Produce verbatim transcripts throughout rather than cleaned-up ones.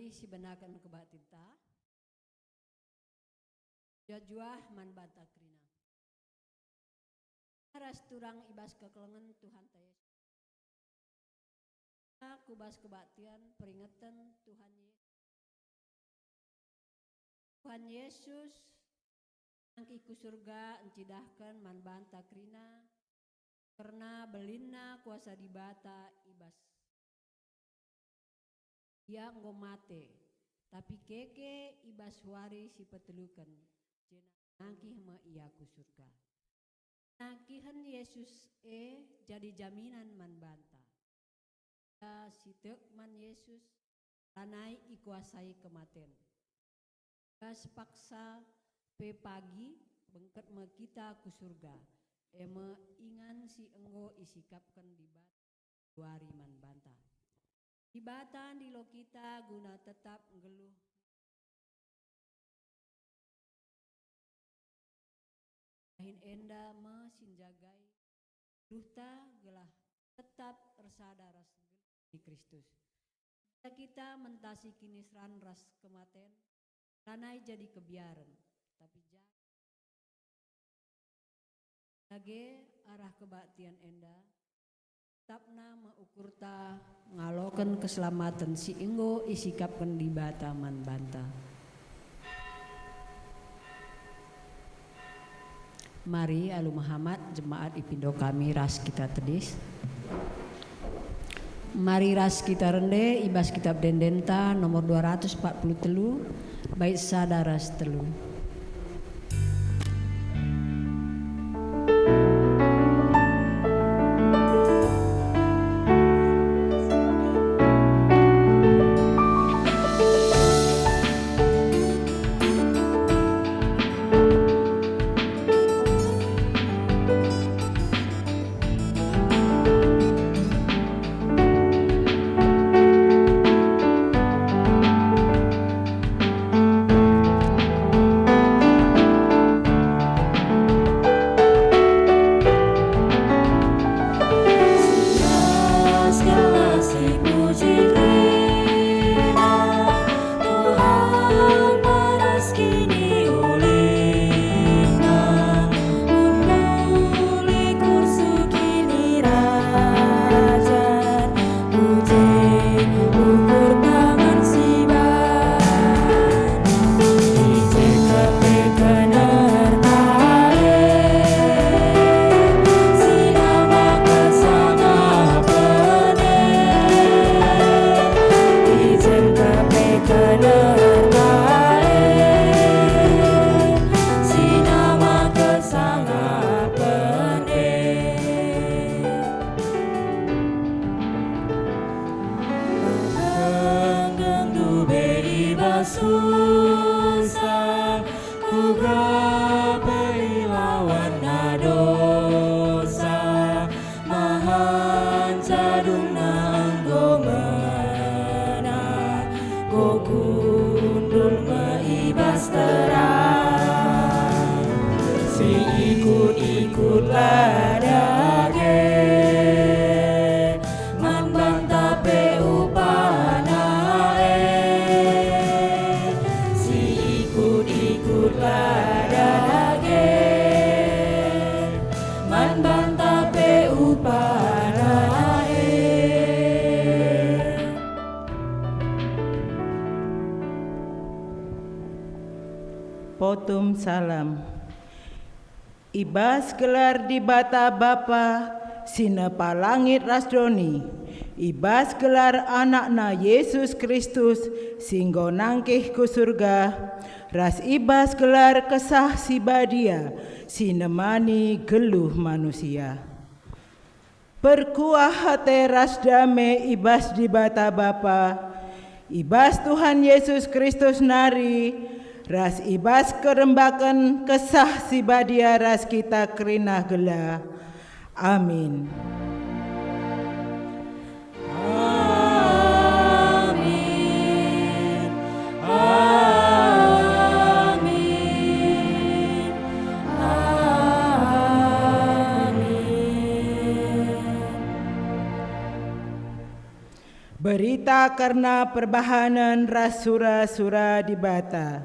Mari sibenaken kebaktinta. Juah-juah man banta kerina. Ras turang i bas kekelengen Tuhanta Yesus. Ku bas kebaktin peringeten Tuhan Yesus. Tuhan Yesus nangkih ku surga ncidahken man banta kerina kerna belinna kuasa Dibata i bas. Ia enggo mate, tapi keke i bas wari si peteluken, jenari nangkih me ia ku surga. Nangkihen Yesus e jadi jaminan man banta. Ia si tek man Yesus lanai ikuasai kematen. Bas paksa pe pagi bengket me kita ku surga, e me ingan si enggo isikapken Dibata wari man banta. Dibata ndilo kita guna tetap nggeluh. Dahin enda me si njagai geluhta gelah tetap ersada ras geluh ni Kristus. Kita, kita mentasi kiniseran ras kematen, lanai jadi kebiaren, tapi jadi Dage arah kebaktin enda, tetapna me ukurta ngaloken keselamaten si enggo isikapken Dibata man banta. Mari alu mehamat jemaat ipindo kami ras kita tedis. Mari ras kita rende i bas Kitab Ende-endenta nomor dua ratus empat puluh telu, bait sada ras telu. Tuhan, paras kini ulihna, ukur kursu kinirajan, uje ukur tangan si badia, ije kepeken erna e, si nama kesangapen e, ije kepeken erna e, si nama kesangapen e. Megenggeng dube i bas susah, kuga pe ilawanna dosa, mahan jadungna enggo mena, enggo kundul me i bas terang. Si ikut-ikutlah dage, man banta pe upana e. Si ikut-ikutlah dage, man banta pe upana e. Potum salam. I bas gelar Dibata Bapa si nepa langit ras doni, i bas gelar AnakNa Yesus Kristus si enggo nangkih ku surga, ras i bas gelar Kesah Si Badia si nemani geluh manusia. Perkuah ate ras dame i bas Dibata Bapa, i bas Tuhan Yesus Kristus nari, ras i bas kerembaken Kesah Si Badia ras kita kerina gelah. Amin. Amin. Amin. Amin. Berita kerna perbahanen ras sura-sura Dibata.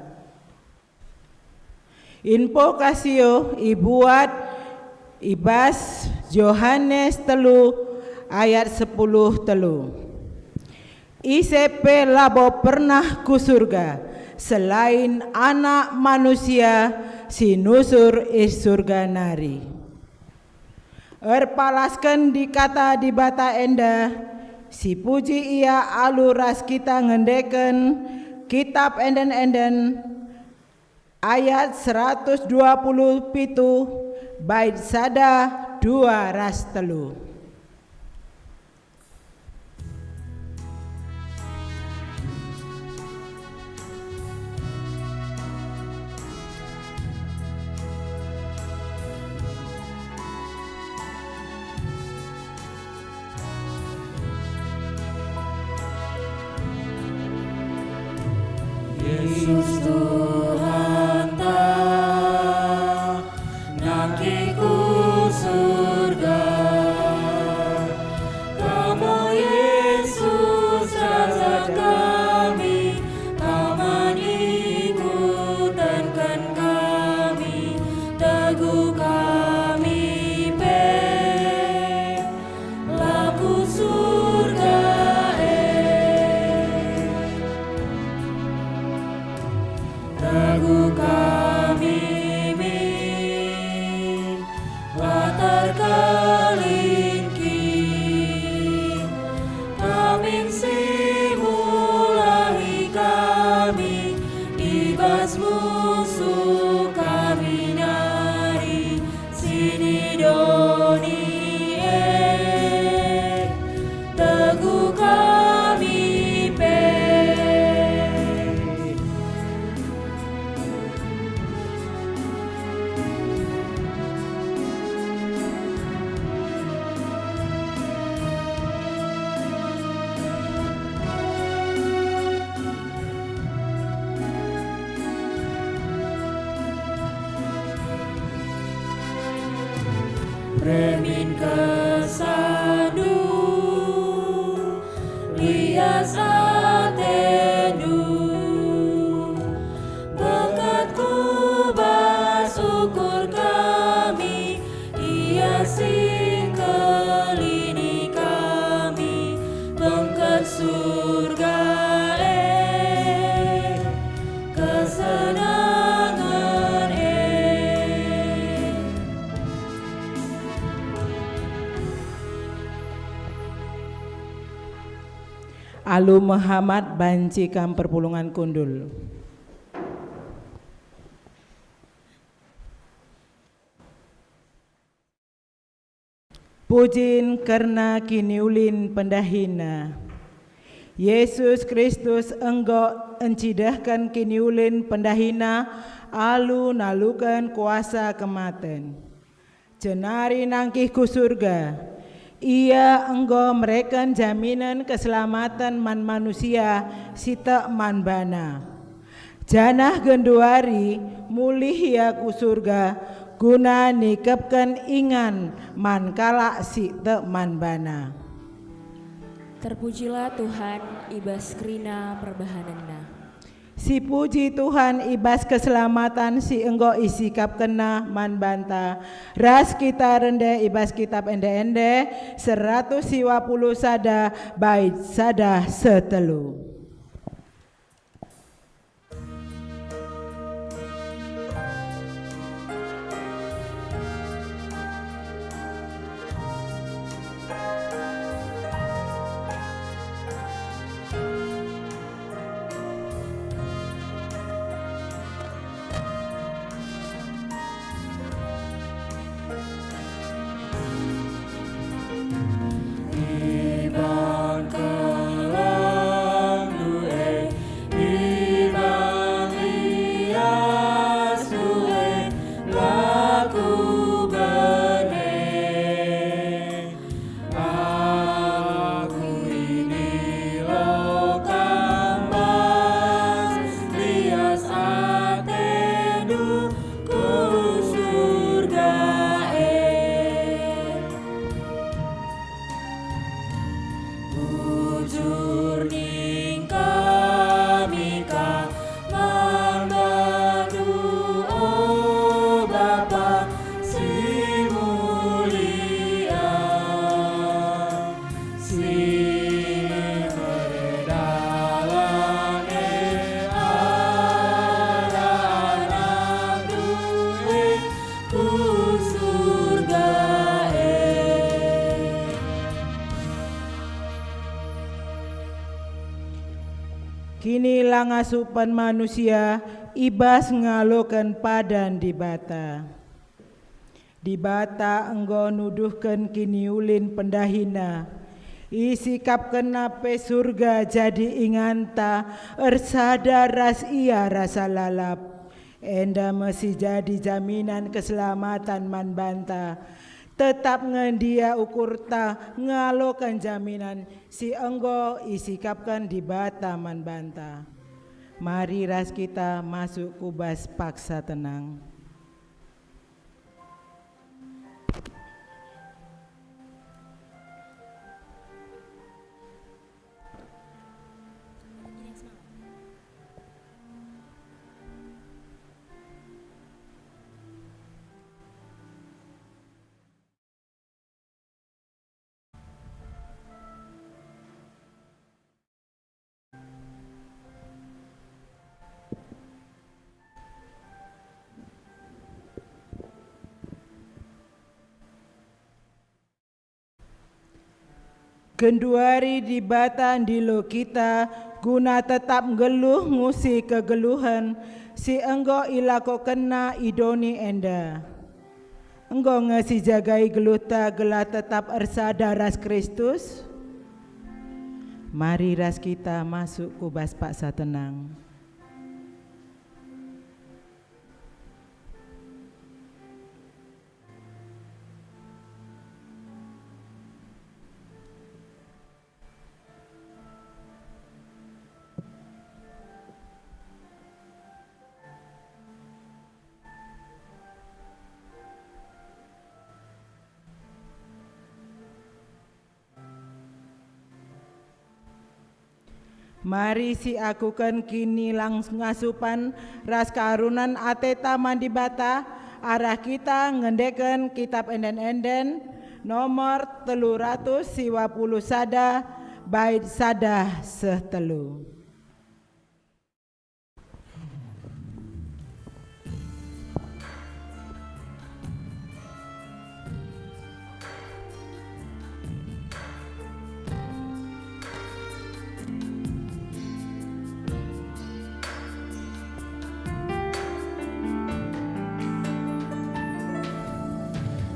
Invokasio ibuat i bas Johanes telu ayat sepuluh telu. Ise pe labo pernah ku Surga, selain Anak Manusia si nusur i Surga nari. Erpalasken di kata Dibata enda, sipuji Ia alu ras kita ngendeken Kitap Enden-enden, ayat seratus dua puluh pitu, bait sada, dua ras telu. Yesus Tuhanta, nangkih ku Surga. Kam o Yesus, Raja kami, Kam ikutken kami, teguh kami pe. Lampu Surga e, teguh kami min, la terkelingking. Kam min si mulahi kami, i bas musuh kami nari. Si ni doni e, teguh kami pe. Beremin kesandu, lias atendu, bengket ku bas ukur kami, Ia si ngkelini kami, bengket Surga e, kesenangen e. Alu mehamat banci kam perpulungen kundul. Pujin kerna kiniulin pendahiNa. Yesus Kristus enggo encidahken kiniulin pendahiNa alu naluken kuasa kematen. Jenari nangkih ku Surga. Ia enggo mereken jaminen keselamaten man manusia si tek man baNa. Janah genduari mulih Ia ku Surga guna nikepken ingan man kalak si tek man baNa. Terpujilah Tuhan i bas kerina perbahanenNa. Sipuji Tuhan i bas keselamatan si enggo isikapkenNa man banta, ras kita rende i bas Kitap Ende-ende seratus siwa puluh sada bait sada setelu. ngasupen manusia i bas ngaloken padan Dibata. Dibata enggo nuduhken kiniulin pendahiNa. IsikapkenNa pe Surga jadi inganta ersada ras Ia rasa lalap. Enda me si jadi jaminan keselamaten man banta. Tetap nge ndia ukurta ngaloken jaminan si enggo isikapken Dibata man banta. Mari ras kita masuk ku bas paksa tenang. Genduari Dibata ndilo kita guna tetap nggeluh ngusi kegeluhen si enggo ilakokenNa i doni enda. Enggo nge sijagai geluhta gelah tetap ersada ras Kristus? Mari ras kita masuk ku bas paksa tenang. Mari siakuken kinilangasupen ras kearunen ateta man Dibata, arah kita ngendeken Kitap Enden-enden nomor telu ratus siwa puluh sada, bait sada seh telu.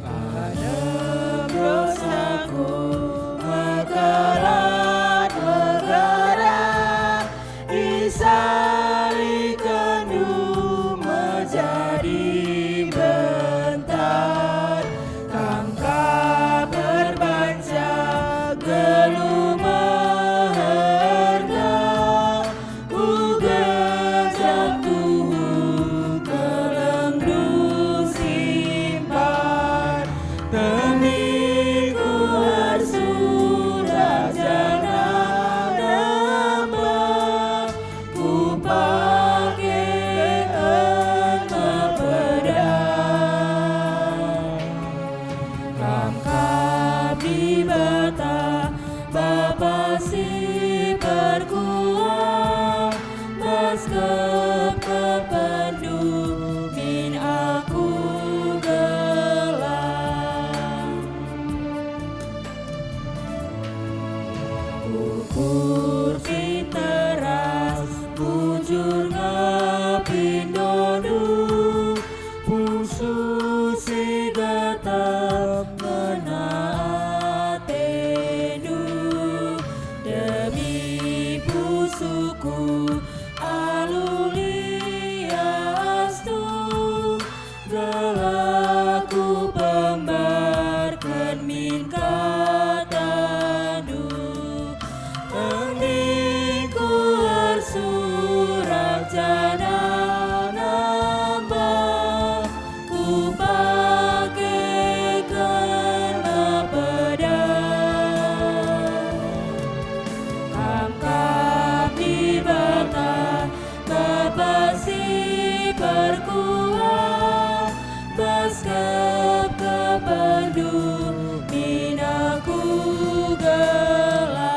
Adep dosaku mekarat megara, isalikenndu me jadi bentar. Kam kap erbanca geluh meherga, ku gejap tuhu kelengndu simpan. Tembiku ersurak janah nembah, kupakeken me pedang. Kam kap Dibata, Bapa si perkuah, bas kepkepenndu min aku gelah. Ukur si teras, bujur nge pindondu, pusuh si getep ngena atendu. Demi pusuhku alu liasndu, gelah kupembarken min katandu. Tembiku ersurak janah nembah, kupakeken me pedang. Kam kap Dibata, Bapa si perkuah, bas kepkepenndu min aku gelah.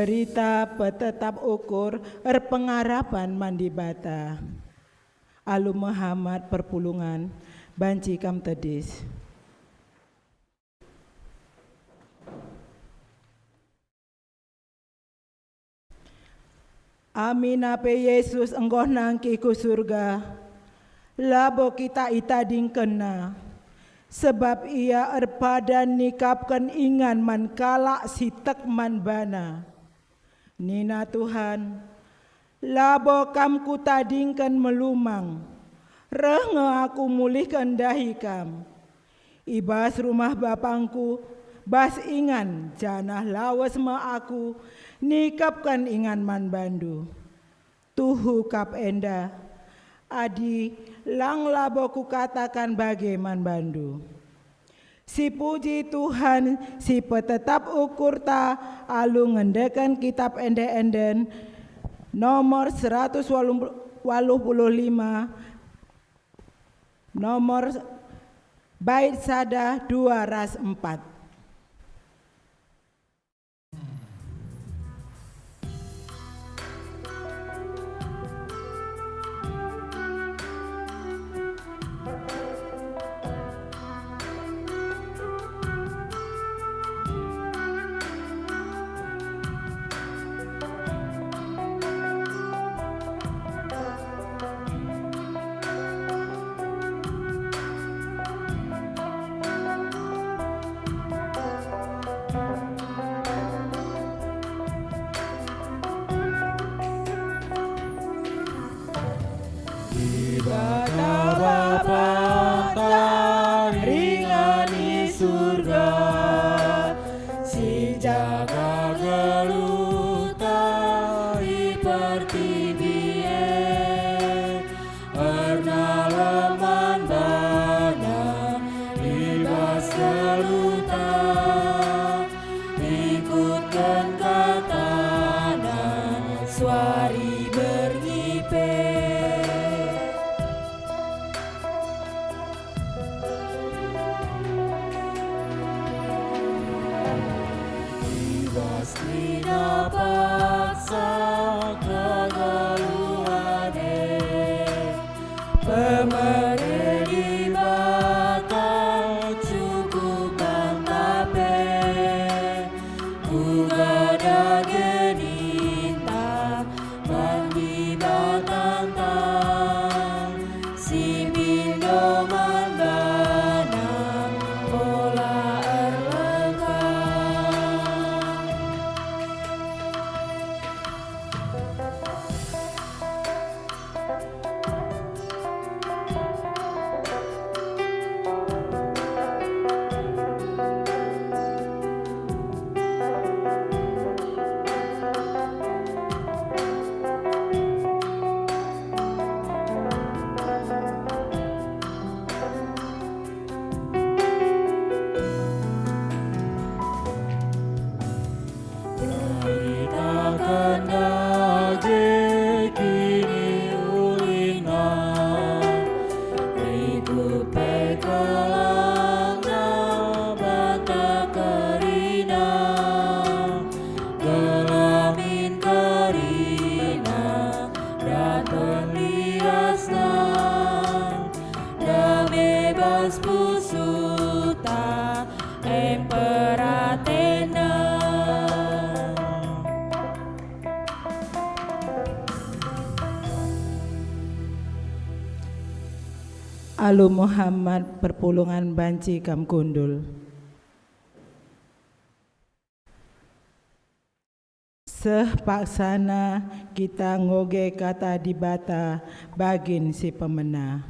Berita petetap ukur erpengarapen man Dibata. Alu mehamat perpulungen, banci kam tedis. Aminna pe Jesus enggo nangkih ku Surga, labo kita itadingkenNa, sabap Ia erpadan nikapken ingan man kalak si tek man baNa. Nina Tuhan, "Labo kam Kutadingken melumang, reh nge Aku mulihken ndahi kam. I bas rumah BapangKu bas ingan, janah lawes me Aku nikapken ingan man bandu. Tuhu kap enda, adi lang labo Kukataken bage man bandu." Sipuji Tuhan, si petetap ukurta alu ngendeken kitap ende-enden nomor seratus waluh puluh lima, nomor bait sada, dua ras empat. Dibata Bapa taringan i Surga, si jaga geluhta i pertibi e. Ernalem man baNa i bas geluhta, ikutken kataNa suari berngi pe. I bas kerina paksa kegeluhen e, pemere Dibata cukup banta pe. Kuga dage ninta man Dibatanta, si pindo man baNa ola erlengkah. Beritaken dage kiniulina, rikut pe kelengna banta kerina, gelah min kerina daten liasna, dame bas pusuhta, em peratena. Alu Muhammad perpulungen banci kam kundul. Seh paksana kita ngoge kata Dibata bagin si pemena.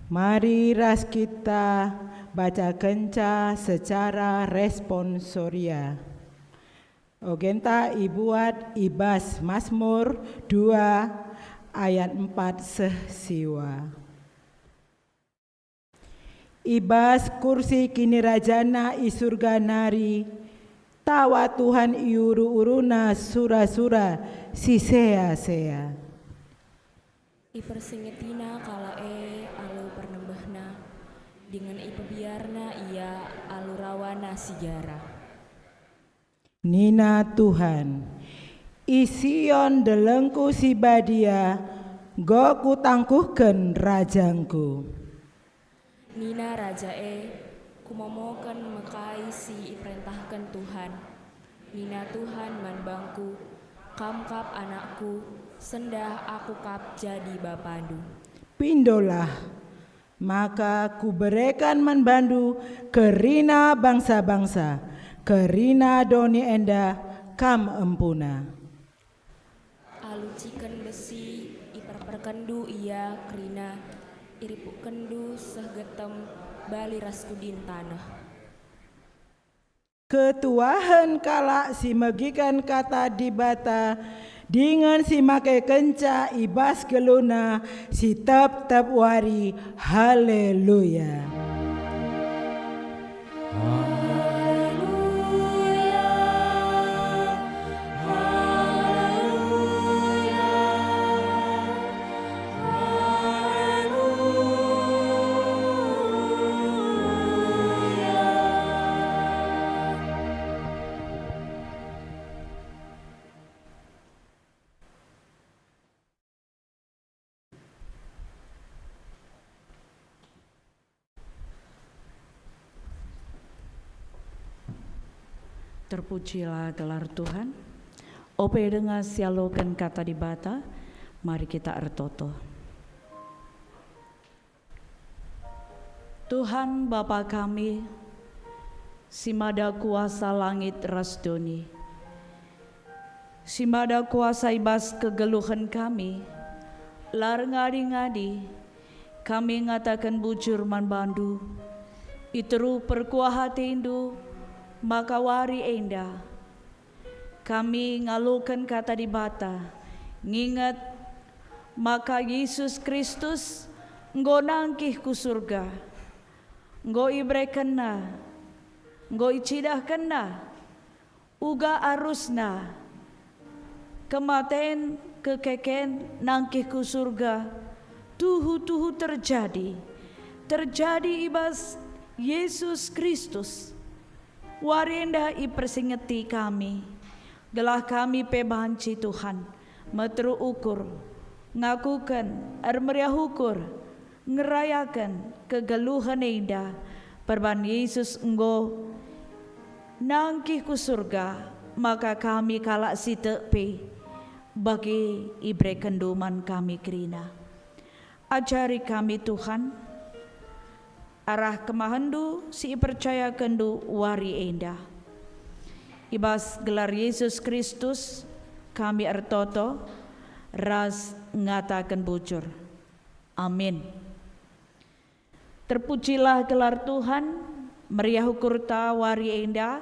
Mari ras kita bacakenca secara responsoria. Ogenta ibuat i bas Masmur dua ayat empat seh siwa. I bas kursi kinirajanNa i Surga nari, tawa Tuhan i uru-uruNa sura-sura si sea-sea. IpersingetiNa kalak e alu pernembehna, Dingen ipebiarna ia alu rawana si jara. Nina Tuhan, "I Sion delengku si badia, enggo kutangkuhken rajangku." Nina raja e, "Kumomoken me kai si iperentahken Tuhan." Nina Tuhan man bangku, "Kam kap anakku, sendah aku kap jadi bapandu." Pindolah, maka kuberekan man bandu kerina bangsa-bangsa, kerina doni enda kam empuna. Alu ciken besi iperperkenndu ia kerina, iripukkenndu seh getem bali ras kudin taneh. Ketuahen kalak si megiken kata Dibata dingen si makekenca i bas geluhna si tep-tep wari. Haleluya. Haleluya. Terpujilah gelar Tuhan. Ope denga sialoken kata Dibata, mari kita ertoto. Tuhan Bapa kami, si mada kuasa langit ras doni, si mada kuasa i bas kegeluhen kami, la erngadi-ngadi, kami ngataken bujur man bandu, i teruh perkuah atendu, maka wari enda, kami ngaloken kata Dibata, nginget maka Yesus Kristus enggo nangkih ku Surga, enggo iberekenNa, enggo icidahkenNa uga arusNa. Kematen, kekeken, nangkih ku Surga, tuhu-tuhu terjadi, terjadi i bas Yesus Kristus. Wari enda ipersingeti kami, gelah kami pe banci, Tuhan, meteruk ukur, ngakuken, ermeriah ukur, ngerayaken kegeluhen enda, perban Yesus enggo nangkih ku Surga, maka kami kalak si tek pe bage iberekenNdu man kami kerina. Ajari kami, Tuhan, arah kemahenNdu si ipercayakenNdu wari enda. I bas gelar Yesus Kristus kami ertoto ras ngataken bujur. Amin. Terpujilah gelar Tuhan, meriah ukurta wari enda,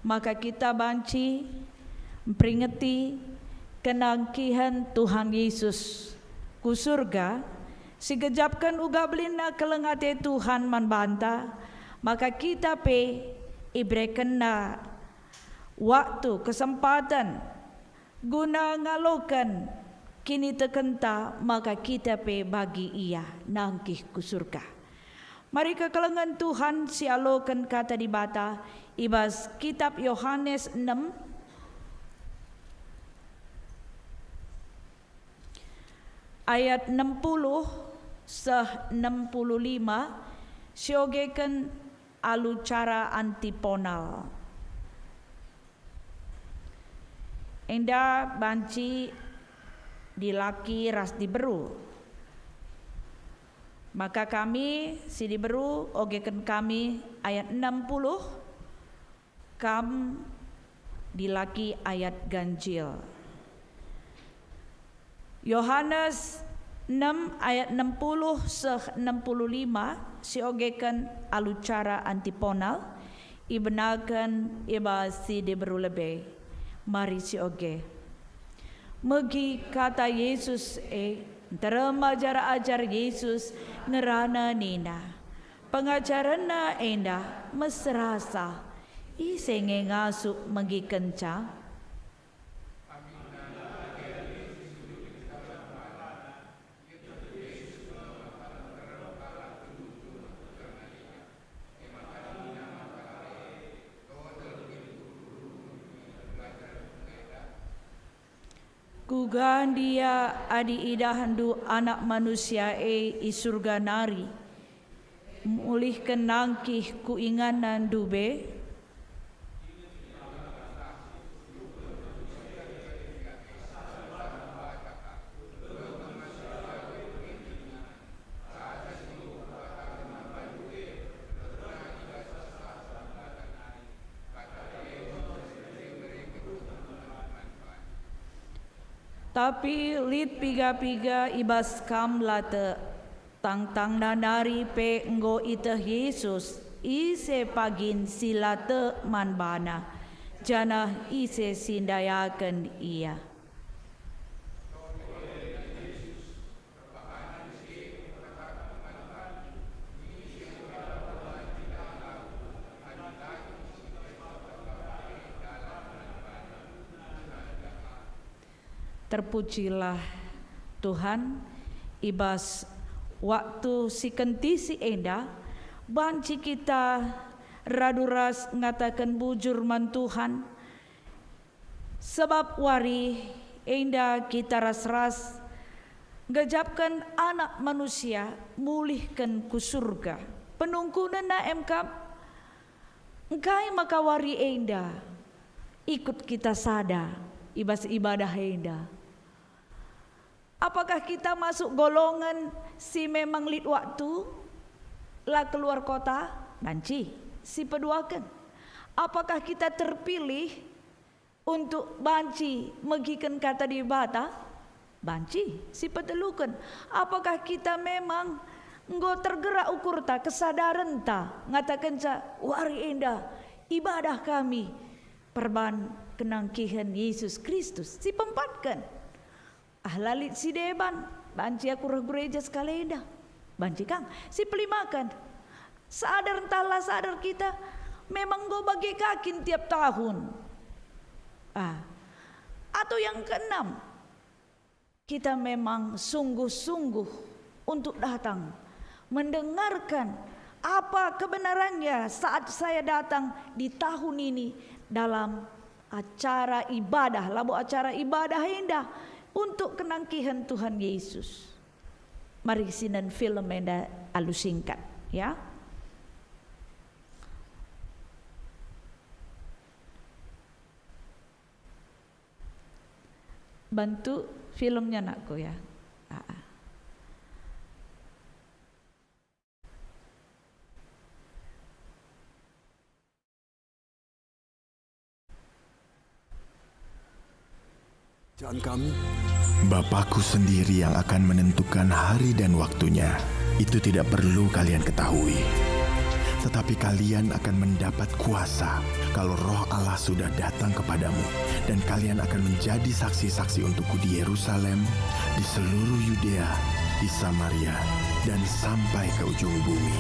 maka kita banci mperingeti kenangkihen Tuhan Yesus ku Surga, si gejapken uga belinna keleng ate Tuhan man banta, maka kita pe iberekenNa waktu, kesempaten, guna ngaloken kinitekenta maka kita pe bagi Ia nangkih ku Surga. Mari kekelengen Tuhan sialoken Kata Dibata i bas Kitap Yohanes enem ayat enem puluh seh enem puluh lima, siogeken alu cara antiponal. Enda banci dilaki ras diberu. Maka kami si diberu ogeken kami ayat enem puluh, kam dilaki ayat ganjil. Yohanes enem ayat enem puluh seh enem puluh lima, siogeken alu cara antiponal, ibenaken i bas si diberu lebe. Mari sioge. Megi kata Yesus e, nterem ajar-ajar Yesus ngerana nina, "PengajarenNa enda mesrasa, ise nge ngasup megikenca?" Kuga ndia adi idahndu Anak Manusia e i Surga nari, mulihken nangkih ku inganna ndube? Tapi lit piga-piga i bas kam la tek. Tangtangna nari pe enggo ieteh Jesus ise pagin si la tek man baNa, janah ise si ndayaken Ia. Terpujilah Tuhan, i bas waktu si kentisik enda, banci kita radu ras ngataken bujur man Tuhan, sabap wari enda kita ras-ras nggejapken Anak Manusia mulihken ku Surga. Penungkunenna em kap, engkai maka wari enda ikut kita sada i bas ibadah enda? Apakah kita masuk golongan si memang lit waktu la keluar kota? Banci, sipeduaken. Apakah kita terpilih untuk banci megiken Kata Dibata? Banci, sipeteluken. Apakah kita memang enggo tergerak ukurta, kesadarenta, ngatakenca, "Wari enda ibadah kami perban kenangkihen Yesus Kristus"? Sipeempatken. Ah, la lit si deban, banci aku reh gereja sekalenda. Banci kang, sipelimaken. Sadar ntah la sadar kita, memang enggo bage ka kin tiap tahun. Ah. Atau yang keenam, kita memang sungguh-sungguh untuk datang mendengarkan apa kebenarannya saat saya datang di tahun ini dalam acara ibadah, labo acara ibadah enda untuk kenangkihen Tuhan Yesus. Mari sinen film enda alu singkat, ya. Bantu filmnya, nakku, ya. Ah, ah. Kerajaan kami. Bapakku sendiri yang akan menentukan hari dan waktunya. Itu tidak perlu kalian ketahui. Tetapi kalian akan mendapat kuasa kalau Roh Allah sudah datang kepadamu, dan kalian akan menjadi saksi-saksi untukku di Yerusalem, di seluruh Yudea, di Samaria, dan sampai ke ujung bumi.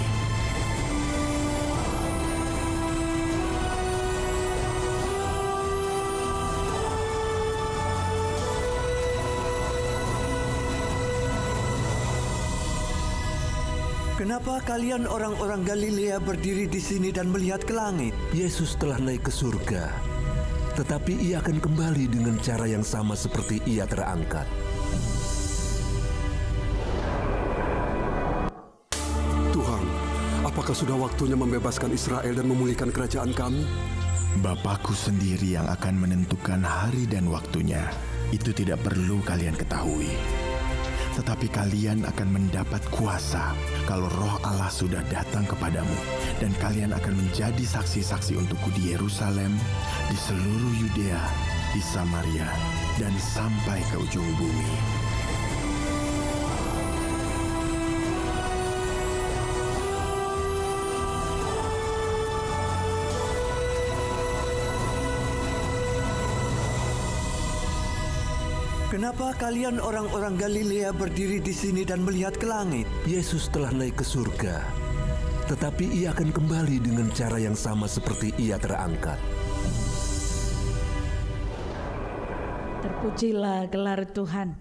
Kenapa kalian orang-orang Galilea berdiri di sini dan melihat ke langit? Yesus telah naik ke surga, tetapi Ia akan kembali dengan cara yang sama seperti Ia terangkat. Tuhan, apakah sudah waktunya membebaskan Israel dan memulihkan kerajaan kami? Bapakku sendiri yang akan menentukan hari dan waktunya. Itu tidak perlu kalian ketahui. Tetapi kalian akan mendapat kuasa kalau Roh Allah sudah datang kepadamu, dan kalian akan menjadi saksi-saksi untukku di Yerusalem, di seluruh Yudea, di Samaria, dan sampai ke ujung bumi. Kenapa kalian orang-orang Galilea berdiri di sini dan melihat ke langit? Yesus telah naik ke surga, tetapi Ia akan kembali dengan cara yang sama seperti Ia terangkat. Terpujilah gelar Tuhan.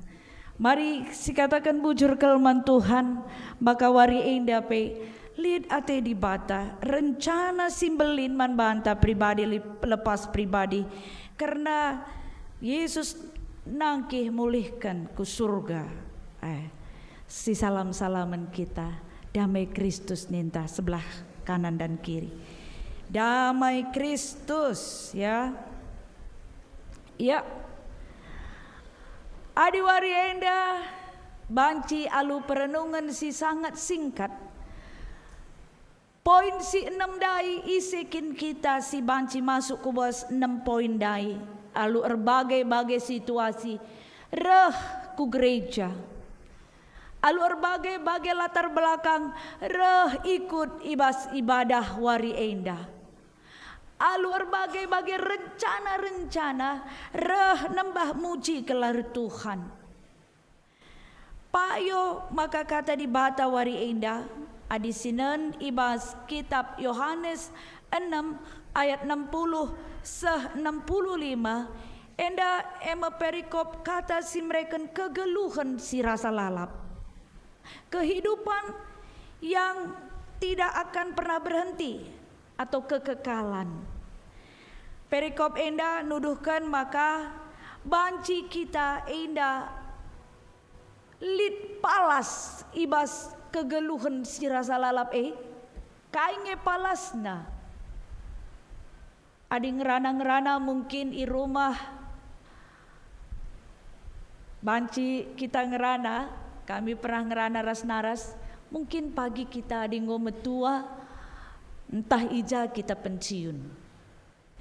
Mari sikataken bujur kal man Tuhan, maka wari enda pe lit ate Dibata, rencana si mbelin man banta pribadi lep-, lepas pribadi. Kerna Yesus nangkih mulihken ku surga. Eh, sisalam-salamen kita, damai Kristus ninta sebelah kanan dan kiri. Damai Kristus, ya. Ya. Adi wari enda banci alu perenungen si sangat singkat, poin si enem ndai, ise kin kita si banci masuk ku bas enem poin ndai? Alu erbage-bage situasi reh ku gereja. Alu erbage-bage latar belakang reh ikut i bas ibadah wari enda. Alu erbage-bage rencana-rencana reh nembah muji gelar Tuhan. Payo maka Kata Dibata wari enda, adi sinen i bas Kitap Yohanes enem ayat enem puluh seh enem puluh lima, enda e me perikop kata si mereken kegeluhen si rasa lalap. Kehidupan yang tidak akan pernah berhenti atau kekekalan. Perikop enda nuduhken maka banci kita enda lit palas i bas kegeluhen si rasa lalap e. Kai nge palasna? Adi ngerana-ngerana mungkin i rumah, banci kita ngerana, kami pernah ngerana ras naras, mungkin pagi kita adi enggo metua, ntah i ja kita pensiun.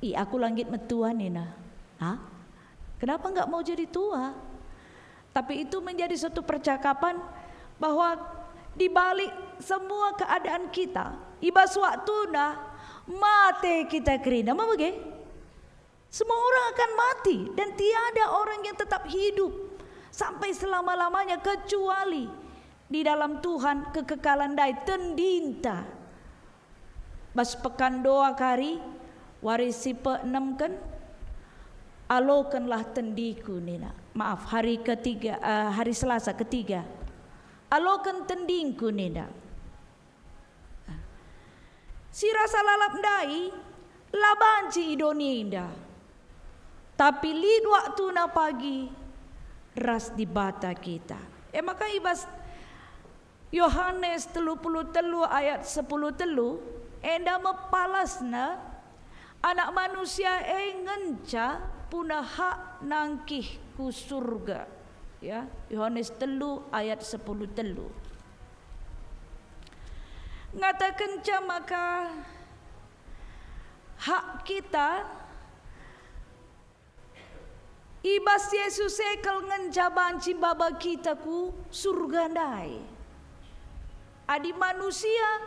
"Ih, aku la nggit metua," nina. "Hah? Kenapa nggak mau jadi tua?" Tapi itu menjadi suatu percakapan bahwa di balik semua keadaan kita, i bas waktuna mate kita kerina. Me bage? Semua orang akan mati dan tiada orang yang tetap hidup sampai selama-lamanya kecuali di dalam Tuhan kekekalan ndai tendinta. Bas pekan doa kari, wari si peenemken, "Alokenlah tendiku," nina. Maaf, hari ketiga, eh, hari Selasa ketiga. "Aloken tendingku," nina. Si rasa lalap ndai la banci i doni enda, tapi lit waktuna pagi ras Dibata kita. E maka i bas Yohanes telu puluh telu ayat sepuluh telu, enda me palasna, Anak Manusia e ngenca puna hak nangkih ku surga. Ya, Yohanes telu ayat sepuluh telu. Ngatakenca maka hak kita i bas Jesus e kal ngenca banci maba kita ku surga ndai. Adi manusia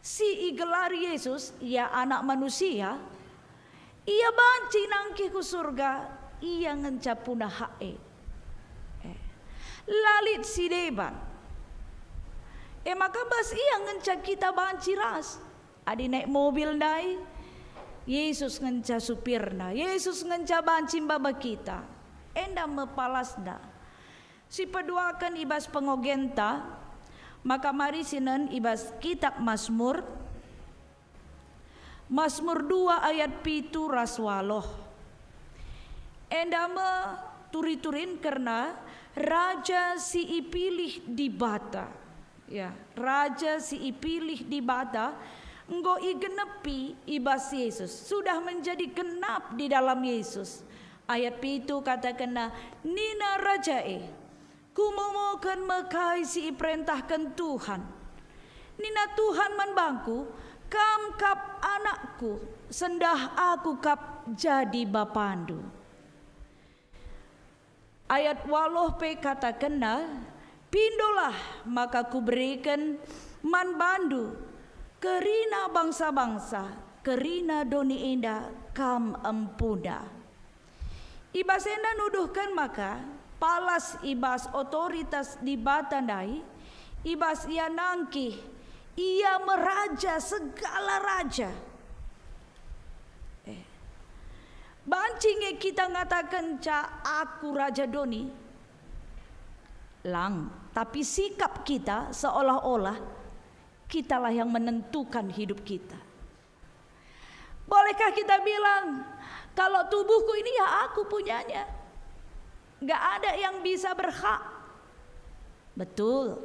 si igelari Jesus, ia Anak Manusia, ia banci nangkih ku surga, ia ngenca puna hak e. Eh, la lit si deban. E maka bas ia ngenca kita banci ras. Adi naik mobil ndai, Jesus ngenca supirna, Jesus ngenca banci maba kita. Enda me palasna. Sipeduaken i bas pengogenta, maka mari sinen i bas Kitap Masmur, Masmur dua ayat pitu ras waloh. Enda me turi-turin kerna Raja si ipilih Dibata. Ya, Raja si ipilih Dibata enggo igenepi i bas Yesus, sudah menjadi genap di dalam Yesus. Ayat pitu katakenna, nina Raja e, "Kumomoken me kai si iperentahken Tuhan." Nina Tuhan man bangku, "Kam kap anakku, sendah Aku kap jadi Bapandu." Ayat waloh pe katakenna, "Pindolah maka Kubereken man bandu kerina bangsa-bangsa, kerina doni enda kam empuna." I bas enda nuduhken maka palas i bas otoritas Dibata ndai, i bas Ia nangkih, Ia me Raja segala raja. Eh. Banci nge kita ngatakenca, "Aku raja doni"? Lang, tapi sikap kita seolah-olah kitalah yang menentukan hidup kita. Bolehkah kita bilang, "Kalau tubuhku ini ya aku punyanya"? Gak ada yang bisa berhak. Betul.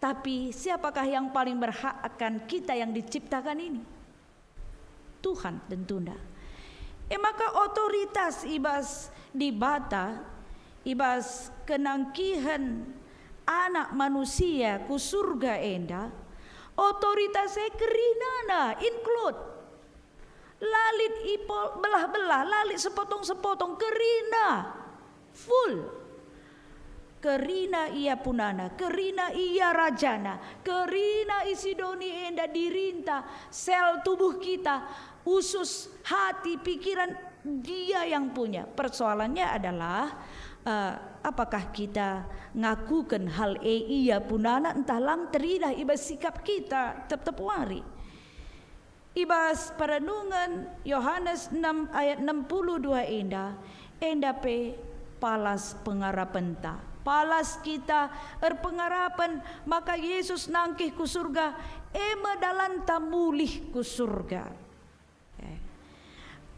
Tapi siapakah yang paling berhak akan kita yang diciptakan ini? Tuhan tentuna. E maka otoritas i bas Dibata, i bas kenangkihen Anak Manusia ku surga enda, otoritas e kerinana include. La lit ipo-, belah-belah, la lit sepotong-sepotong, kerina. Full. Kerina ia punana, kerina ia rajana, kerina isi doni enda dirinta, sel tubuh kita, usus, hati, pikiran, dia yang punya. Persoalannya adalah, eh, apakah kita ngakuken hal e ia punana ntah lang teridah i bas sikap kita tep-tep wari. I bas perenungen Yohanes enam ayat enam puluh dua enda, enda pe palas pengarapenta. Palas kita erpengarapen maka Yesus nangkih ku surga, e me dalanta mulih ku surga. Eh.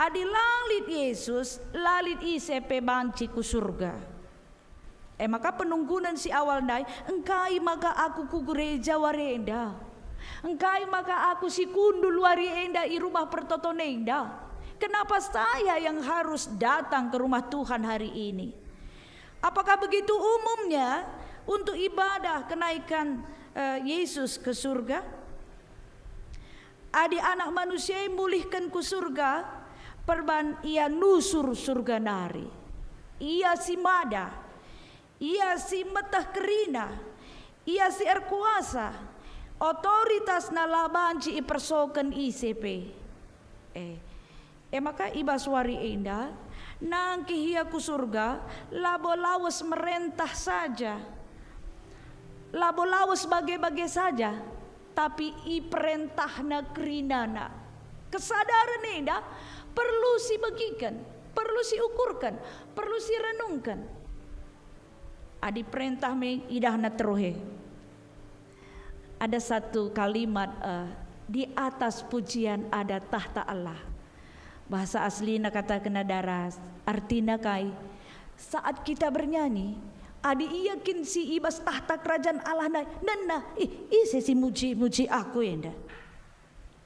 Adi lang lit Yesus, la lit ise pe banci ku surga. E maka penungkunen si awal ndai, engkai maka aku ku gereja wari enda? Engkai maka aku si kundul wari enda i rumah pertoton enda? Kenapa saya yang harus datang ke rumah Tuhan hari ini? Apakah begitu umumnya untuk ibadah kenaikan, eh, Yesus ke surga? Adi Anak Manusia mulihken ku surga, perban ia nusur surga nari. Ia si mada, ia si meteh kerina, ia si erkuasa, otoritasna la banci ipersoken ise pe. Eh, e maka i bas wari enda, nangkih ia ku surga, labo lawes merentah saja, labo lawes bage-bage saja, tapi iperentahna kerinana. Kesadaren enda perlu sibegiken, perlu siukurken, perlu sirenungken. Adi perentah me idahna teruhe. Ada satu kalimat, eh, "Di atas pujian ada tahta Allah." Bahasa aslina katakenna daras, artina kai? Saat kita bernyanyi, adi ia kin si i bas tahta kerajan Allah ndai, nena, "Ih, ise si muji-muji aku enda?"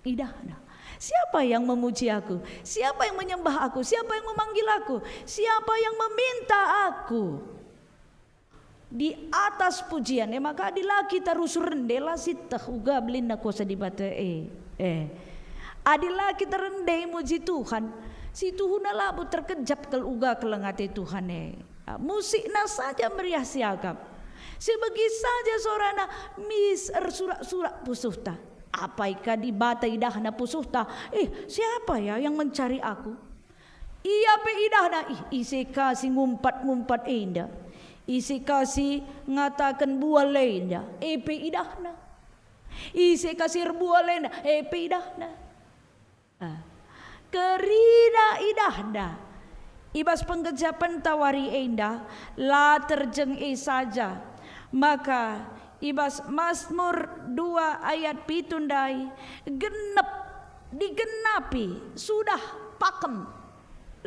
Idahna. Siapa yang memuji aku? Siapa yang menyembah aku? Siapa yang memanggil aku? Siapa yang meminta aku? Di atas pujian, e maka adi la kita rusur rende, la sieteh uga belinna kuasa Dibata e. Eh. Adi la kita rende muji Tuhan, situhuna labo terkejap kal uga keleng ate Tuhan e. Ah, musikna saja meriah siakap. Sibegi saja sorana mis ersurak-surak pusuhta. Apai ka Dibata idahna pusuhta? Eh, siapa ya yang mencari aku? Ia pe idahna, ih, ise ka si ngumpat-ngumpat enda? Ise ka si ngataken bual enda? E pe idahna. Ise ka si erbual enda? E pe idahna. Ah. Kerina idahna. I bas penggejapenta wari enda, la terjeng e saja. Maka i bas Masmur dua ayat pitu ndai, genep, digenapi, sudah pakem,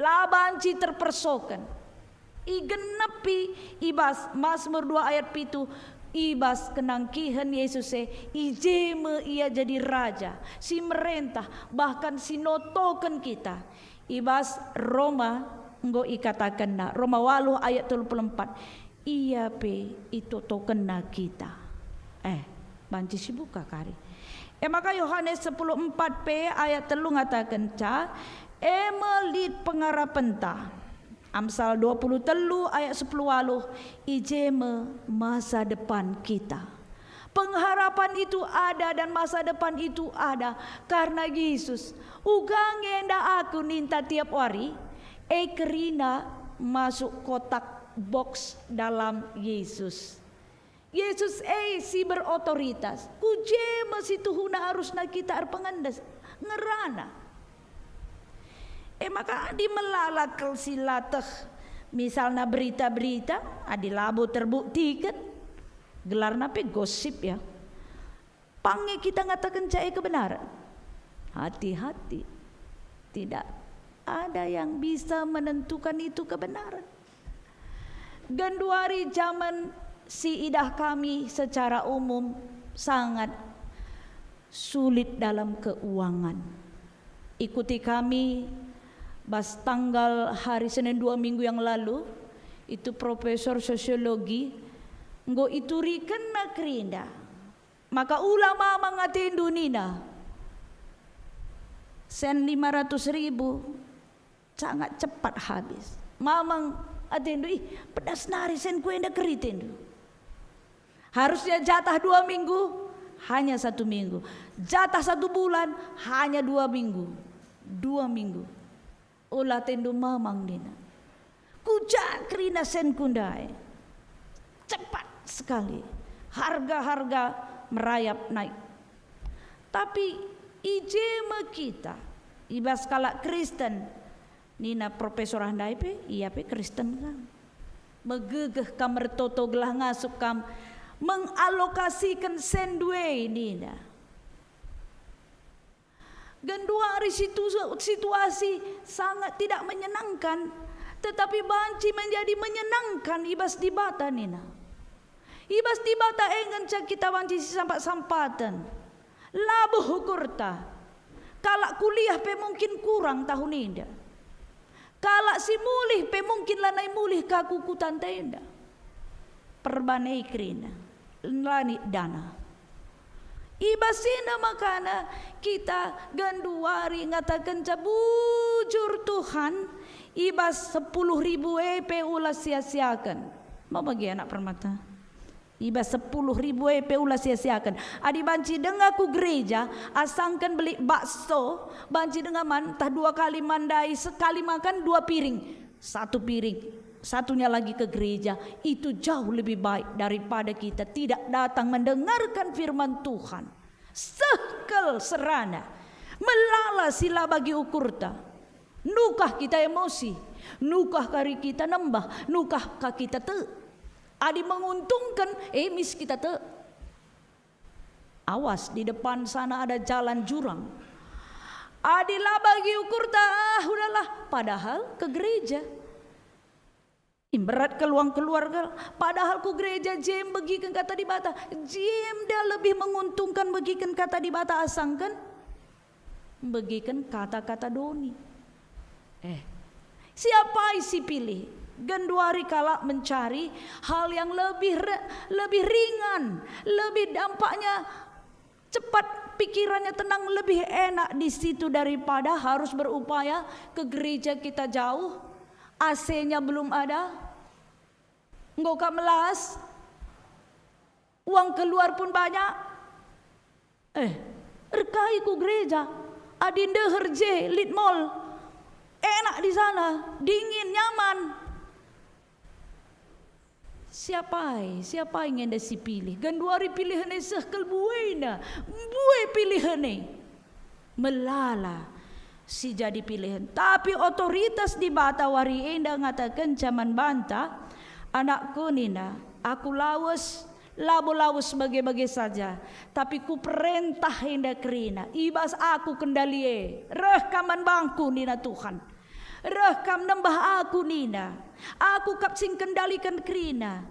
la banci terpersoken. Igenepi i bas Masmur dua ayat pitu, i bas kenangkihen Yesus e, i je me Ia jadi Raja, si merentah, bahkan si notoken kita. I bas Roma enggo ikatakenna, Roma waluh ayat telu puluh empat, Ia pe itotokenna kita. Eh, banci sibuka kari. E maka Yohanes sepuluh empat pe ayat telu ngatakenca, e me lit pengarapenta. Amsal dua puluh telu ayat sepuluh waluh, i je me masa depan kita. Pengharapan itu ada dan masa depan itu ada karena Yesus. Uga nge enda aku ninta tiap wari, e kerina masuk kotak box dalam Yesus. Yesus e si berotoritas. Ku je me situhuna arusna kita erpengendes, ngerana. E maka adi melala kal si lateh, misalna berita-berita, adi labo terbuktiken, gelarna pe gosip ya. Pange kita ngatakenca e kebenaran. Hati-hati. Tidak ada yang bisa menentukan itu kebenaran. Genduari jaman si idah kami secara umum sangat sulit dalam keuangan. Ikuti kami bas tanggal hari Senin dua minggu yang lalu, itu profesor sosiologi enggo iturikenna kerina. Maka ula mamang atendu nina, "Sen lima ratus ribu, sangat cepat habis." Mamang atendu, "Ih, pedas nari senku enda," keritendu. Harusnya jatah dua minggu, hanya satu minggu. Jatah satu bulan, hanya dua minggu. Dua minggu. Ula atendu mamang nina, "Kuja kerina senku ndai." Cepat sekali. Harga-harga merayap naik. Tapi i je me kita, i bas kalak Kristen, nina profesor ah ndai pe, ia pe Kristen kan. Megegeh kam ertoto gelah ngasup kam mengalokasiken sen dua nina. Genduari situ-, situasi sangat tidak menyenangkan, tetapi banci menjadi menyenangkan i bas Dibata nina. I bas Dibata e ngenca kita banci sisampat-sampaten. Labo ukurta. Kalak kuliah pe mungkin kurang tahun enda. Kalak si mulih pe mungkin lanai mulih ka kukutanta enda. Perban e kerina, lanai dana. I bas enda makana kita genduari ngatakenca, "Bujur Tuhan, i bas sepuluh ribu e pe ula sia-siaken." Mau bagi anak permata? I bas sepuluh ribu e pe ula sia-siaken. Adi banci denga ku gereja, asangken beli bakso, banci denga man, ntah dua kali man ndai, sekali makan dua piring. Satu piring, satunya lagi ke gereja. Itu jauh lebih baik daripada kita tidak datang mendengarkan firman Tuhan. Seh kal serana, melala si la bagi ukurta. Nukah kita emosi, nukah kari kita nembah, nukah ka kita tek. Adi menguntungken, e mis kita tek. Awas, di depan sana ada jalan jurang. Adi la bagi ukurta, ah, udahlah, padahal ke gereja. Imberat keluang keluarga, padahal ku gereja jem begiken kata Dibata, jem da lebih menguntungkan begiken kata Dibata asangken begiken kata-kata doni. Eh, siapa si pilih? Genduari kalak mencari hal yang lebih re-, lebih ringan, lebih dampaknya cepat, pikirannya tenang, lebih enak di situ daripada harus berupaya ke gereja kita jauh, A C-nya belum ada, enggo ka melas, uang keluar pun banyak. Eh, erkai ku gereja, adi ndeher je lit mall. Enak di sana, dingin, nyaman. Siapai, siapai nge enda si pilih? Genduari pilihen e seh kal buena, mbue pilihen e. Melala si jadi pilihen. Tapi otoritas Dibata wari enda ngatakenca man banta, "Anakku," nina, "Aku lawes, labo lawes bage-bage saja, tapi Kuperentah enda kerina, i bas Aku kendali e. Reh kam man bangKu," nina Tuhan. "Reh kam nembah Aku," nina. "Aku kap si ngkendaliken kerina."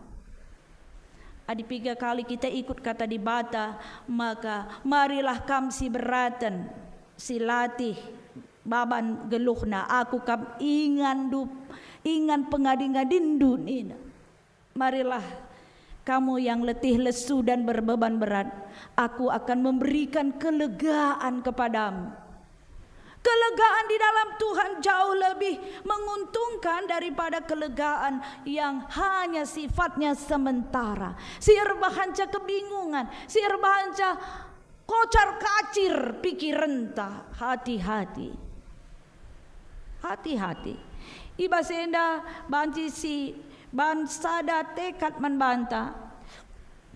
Adi piga kali kita ikut kata Dibata, maka marilah kam si beraten, si latih baban geluhna, Aku kap ingan dup-, ingan pengadi-ngadinndu, nina. Marilah kamu yang letih lesu dan berbeban berat, Aku akan memberikan kelegaan kepadamu. Kelegaan di dalam Tuhan jauh lebih menguntungkan daripada kelegaan yang hanya sifatnya sementara. Si erbahanca kebingungan, si erbahanca kocar-kacir pikirenta, hati-hati. Hati-hati. I bas enda banci si ban sada tekad man banta,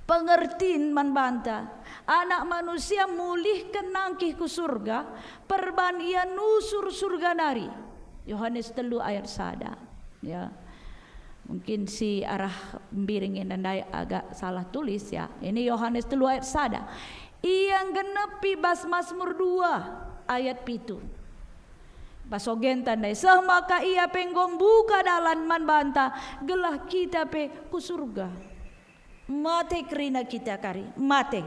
pengertin man banta, Anak Manusia mulihken nangkih ku Surga, perban Ia nusur Surga nari. Yohanes telu ayat sada. Ya. Mungkin si arah mbiring enda ndai agak salah tulis, ya. Ini Yohanes telu ayat sada. Ia nggenepi bas Masmur dua ayat pitu. Bas ogenta ndai, seh maka Ia pe enggo mbuka dalan man banta, gelah kita pe ku Surga. Mate kerina kita kari, mate.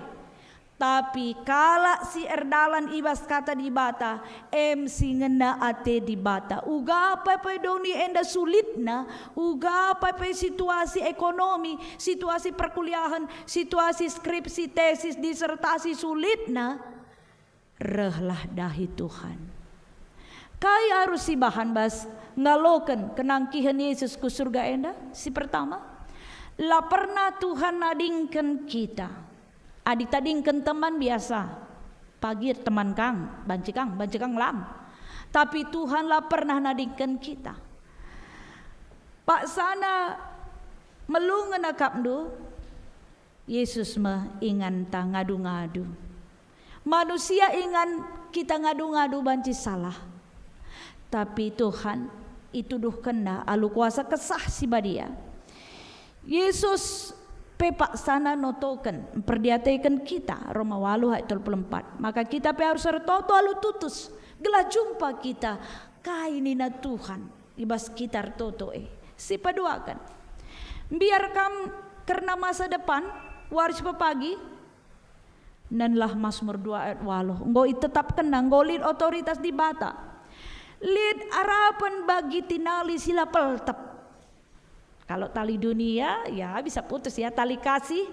Tapi kalak si erdalan i bas Kata Dibata, em si ngena ate Dibata. Uga pe pe doni enda sulitna, uga pe pe situasi ekonomi, situasi perkuliahen, situasi skripsi, tesis, disertasi sulitna, rehlah dahi Tuhan. Kai arus sibahan bas ngaloken kenangkihen Yesus ku Surga enda? Si pertama, la pernah Tuhan nadingken kita. Adi tadingken teman biasa, pagi teman kang, banci kang, banci kang lang. Tapi Tuhan la pernah nadingken kita. Paksana melungen akapndu, Yesus me inganta ngadu-ngadu. Manusia ingan kita ngadu-ngadu banci salah. Tapi Tuhan ituduhkenNa alu kuasa Kesah Si Badia. Yesus pe paksana notoken, mperdiateken kita, Roma waluh ayat tolu puluh empat. Maka kita pe arus ertoto alu tutus, gelah jumpa kita kai nina Tuhan i bas kita ertoto e. Si peduaken, mbiar kam kerna masa depan, wari si pepagi, nenlah Masmur dua ayat waluh. Enggo itetapkenna, enggo lit otoritas Dibata. Lit arapen bagi tinali si la peltep. Kalau tali dunia, ya bisa putus ya, tali kasih,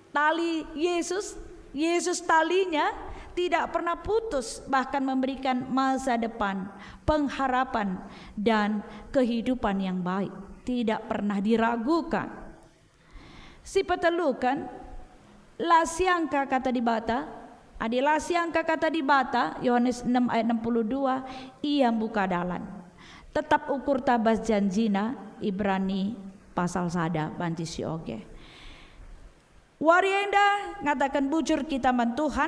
tali Yesus, Yesus talinya tidak pernah putus, bahkan memberikan masa depan, pengharapan, dan kehidupan yang baik. Tidak pernah diragukan. Si peteluken, la siangka Kata Dibata. Adi la siangka Kata Dibata, Yohanes enam ayat enam puluh dua, Ia mbuka dalan. Tetap ukurta bas janjina, Ibrani pasal sada banci si oge. Wari enda ngataken bujur kita man Tuhan,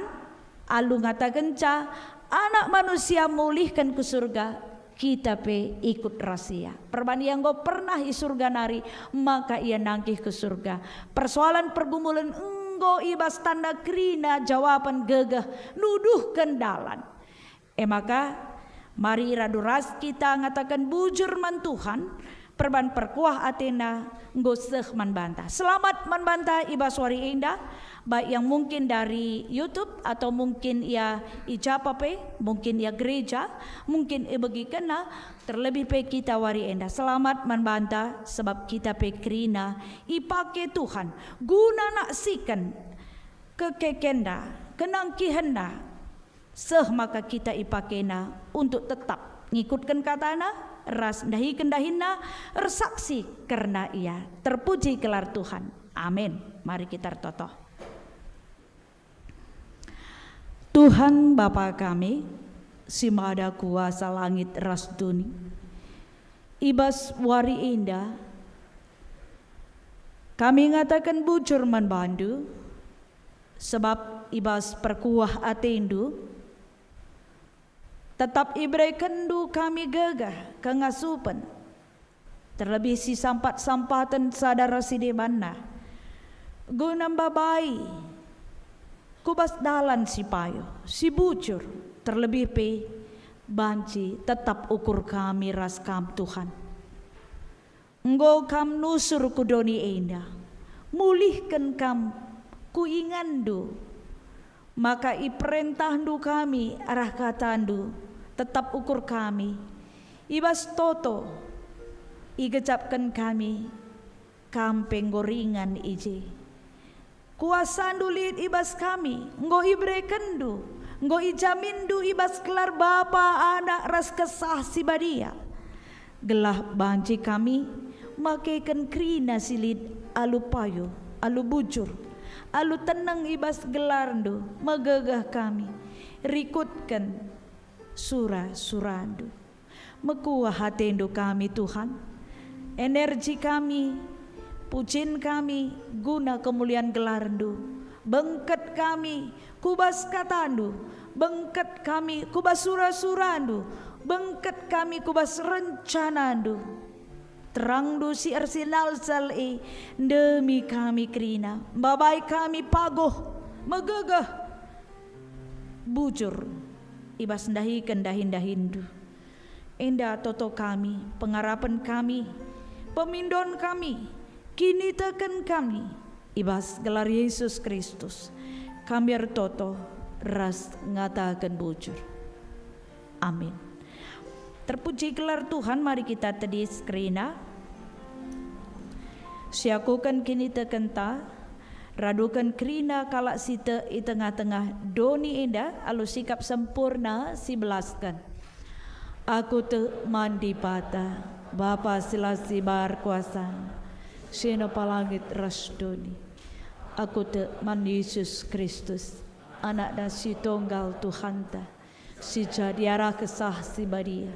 alu ngatakenca Anak Manusia mulihken ku Surga, kita pe ikut ras Ia. Perban Ia enggo pernah i Surga nari, maka Ia nangkih ku Surga. Persoalan pergumulen enggo i bas tanda kerina jawaben gegeh nuduhken dalan. E maka, mari radu ras kita ngataken bujur man Tuhan, perban perkuah ateNa enggo seh man banta. Selamat man banta i bas wari enda, baik yang mungkin dari YouTube atau mungkin ia i japa pe, mungkin ia gereja, mungkin ibegikenna, terlebih pe kita wari enda. Selamat man banta, sebab kita pe kerina ipake Tuhan guna naksiken kekekenda, kenangkihenNa, seh maka kita ipakena untuk tetap ngikutken kataNa ras ndahiken dahinNa, ersaksi kerna Ia. Terpuji gelar Tuhan. Amin. Mari kita ertoto. Tuhan Bapa kami, si mada kuasa langit ras doni, i bas wari enda kami ngataken bujur man baNdu, sebab i bas perkuah ateNdu, tetap iberekenNdu kami gegeh, kengasupen, terlebih si sampat-sampaten sada ras si debanna, guna mbabai ku bas dalan si payo, si bujur, terlebih pe banci tetap ukur kami ras Kam, Tuhan. Enggo Kam nusur ku doni enda, mulihken Kam ku inganNdu, maka iperentahNdu kami arah kataNdu, tetap ukur kami. I bas toto igejapken kami, Kam pe enggo ringan i je. KuasaNdu lit i bas kami, enggo iberekenNdu, enggo ijaminndu i bas gelar Bapa, Anak, ras Kesah Si Badia, gelah banci kami makeken kerina si lit alu payo, alu bujur, alu teneng i bas gelarNdu, megegeh kami, rikutken sura-suraNdu. Mekuah ateNdu kami, Tuhan. Energi kami, pujin kami, guna kemulian gelarNdu. Bengket kami ku bas kataNdu, bengket kami ku bas sura-suraNdu, bengket kami ku bas rencanaNdu. TerangNdu si ersinalsal e ndemi kami kerina, mbabai kami paguh, megegeh, bujur i bas ndahiken dahin-dahinNdu. Enda toto kami, pengarapen kami, pemindon kami, kiniteken kami, i bas gelar Yesus Kristus, kami ertoto ras ngataken bujur. Amin. Terpuji gelar Tuhan, mari kita tedis kerina. Siakuken kinitekenta, raduken kerina kalak si tek i tengah-tengah doni enda alu sikap sempurna sibelasken. Aku tek man Dibata, Bapa si la sibar kuasana, si nepa langit ras doni. Aku tek man Yesus Kristus, Anakna si tunggal Tuhanta, si jadi arah Kesah Si Badia,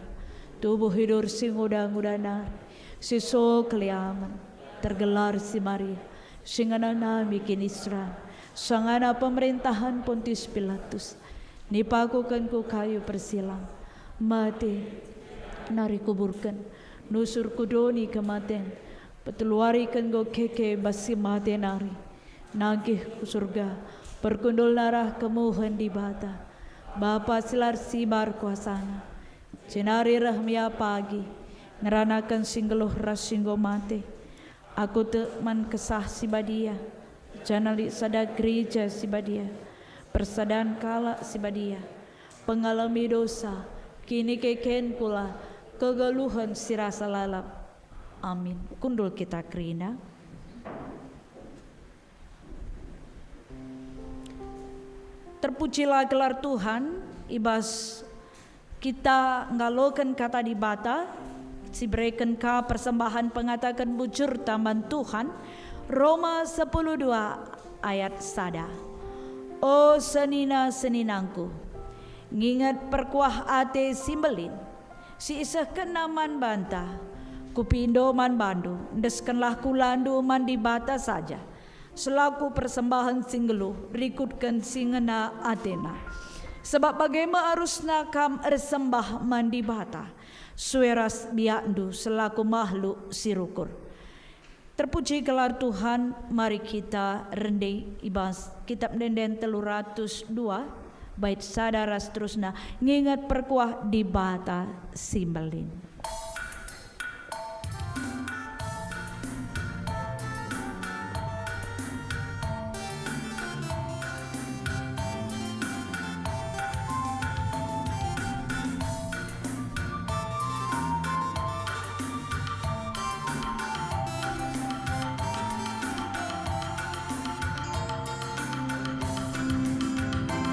tubuh idur si nguda-nguda nari, si so keliamen, tergelar si Maria, si ngena nami kiniseran, sangana pemerintahan Pontius Pilatus, nipakuken ku kayu persilang, mate, nari kuburken, nusur ku doni kematen, peteluariken enggo keke bas si mate nari, nangkih ku Surga, perkundulna arah kemuhen Dibata, Bapa si la ersibar kuasana. Jenari reh me ia pagi, ngeranaken si nggeluh ras si enggo mate. Aku tek man Kesah Si Badia, janah lit sada gereja si badia, persadan kalak si badia, pengalemi dosa, kinikeken kula, kegeluhen si rasa lalap. Amin. Kundul kita kerina. Terpujilah gelar Tuhan, i bas kita ngaloken Kata Dibata, sibereken ka persembahen pengataken bujurta man Tuhan, Roma sepuluh dua ayat sada. O senina-seninangku, nginget perkuah ate si mbelin, si isehkenna man banta, kupindo man bandu, endeskenlah kulandu man Dibata saja, selaku persembahen si nggeluh, rikutken si ngena atena. Sebab bage me arusna kam ersembah man Dibata, sue ras biakndu selaku mahluk si rukur. Terpuji gelar Tuhan, mari kita rende i bas Kitab Ende-enden telu ratus dua, bait sada ras terusna, nginget perkuah Dibata si mbelin.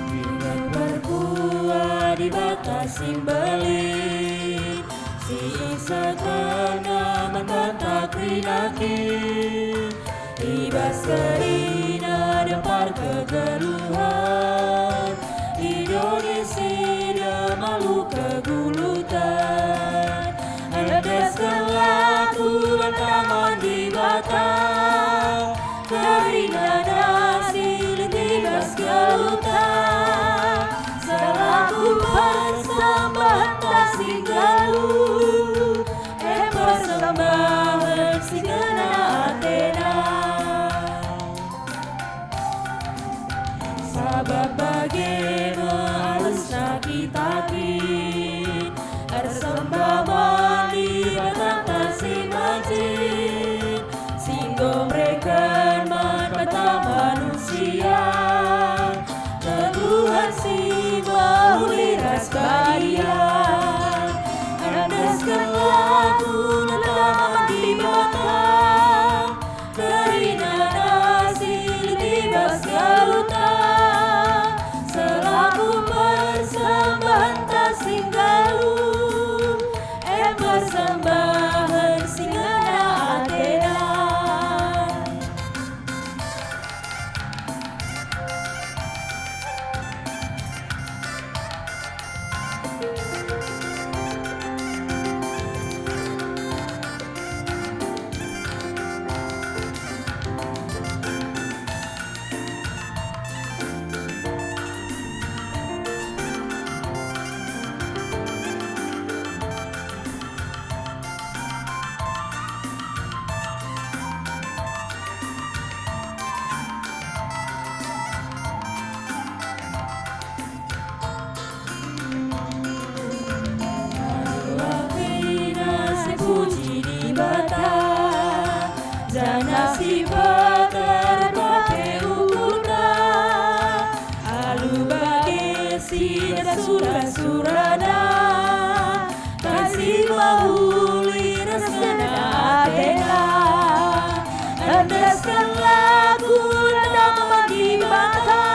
Inget perkuah Dibata si mbelin, si isehkenna man banta kerina kin. I bas kerina dempar kegeluhen, i doni si demalo kegeluhen. Endeskenlah kula man Dibata, kerina si lit i bas geluhta, selaku persembahen si nggeluh, e persembahen si ngena atena. Sabap bage me arusna kita kin ersembah man Dibatanta si bajin, si enggo mereken man banta manusia kegeluhen si mehuli ras badia. Endeskenlah kula man Dibata erbage ukurna, alu bage si sura-surana, kasih mehuli ras ngena atena. Endeskenlah guna man Dibata,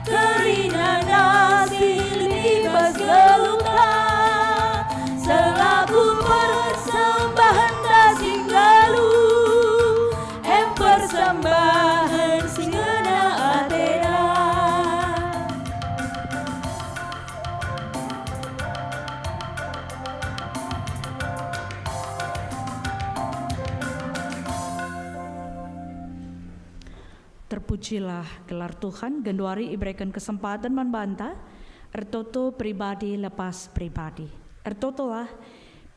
kerina si lit i bas geluhta, selaku persembahen si nggeluh, em persembahen si ngena atena. Terpujilah gelar Tuhan, genduari ibereken kesempaten man banta, ertoto pribadi lepas pribadi. Ertotolah,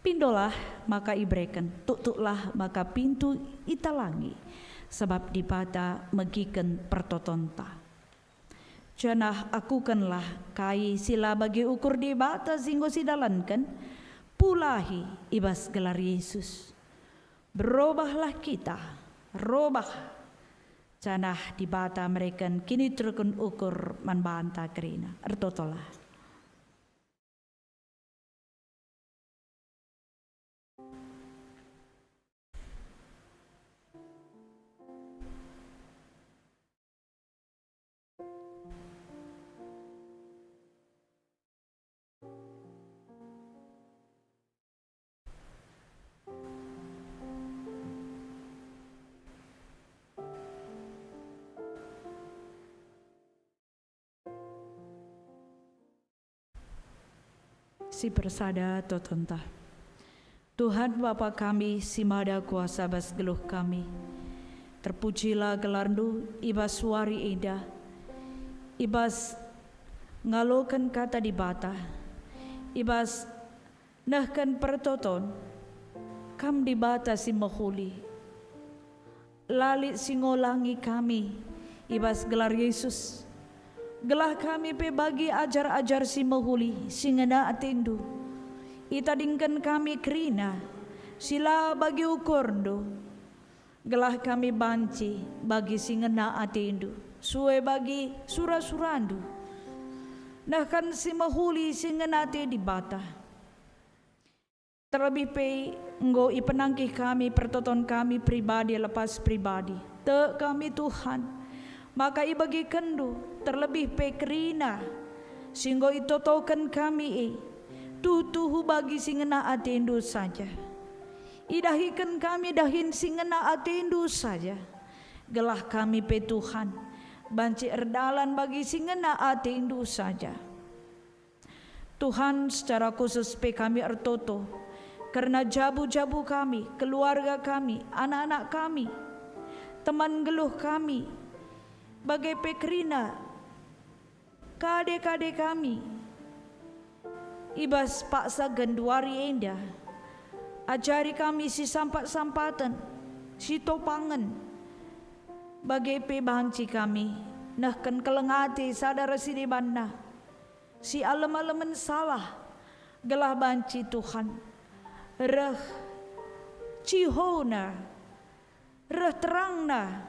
pindolah maka ibereken, tuktuklah maka pintu italangi, sabap Dibata megiken pertotonta. Janah akukenlah kai si la bagi ukur Dibata si enggo sidalanken, pulahi i bas gelar Yesus. Berobahlah kita, robah, janah Dibata mereken kiniterken ukur man banta kerina. Ertotolah. Si persada totonta. Tuhan Bapa kami si mada kuasa bas geluh kami, terpujilah gelarNdu i bas wari enda, i bas ngaloken Kata Dibata, i bas nehken pertoton, Kam Dibata si mehuli. La lit si ngolangi kami i bas gelar Yesus, gelah kami pe bagi ajar-ajar si mehuli si ngena ateNdu. Itadingken kami kerina si la bagi ukurNdu, gelah kami banci bagi si ngena ateNdu, sue bagi sura-suraNdu. Nehken si mehuli si ngena ate Dibata. Terlebih pe enggo ipenangkih kami pertoton kami pribadi lepas pribadi. Tek kami, Tuhan, maka ibagikenNdu terlebih pe kerina si enggo itotoken kami e, tuhu-tuhu bagi si ngena ateNdu saja. Idahiken kami dahin si ngena ateNdu saja, gelah kami pe, Tuhan, banci erdalan bagi si ngena ateNdu saja. Tuhan, secara khusus pe kami ertoto kerna jabu-jabu kami, keluarga kami, anak-anak kami, teman geluh kami, bage pe kerina kade-kade kami. I bas paksa genduari enda, ajari kami sisampat-sampaten, sitopangen, bage pe banci kami nehken keleng ate sada ras si debanna, si alem-alemen salah, gelah banci Tuhan reh cihona, reh terangna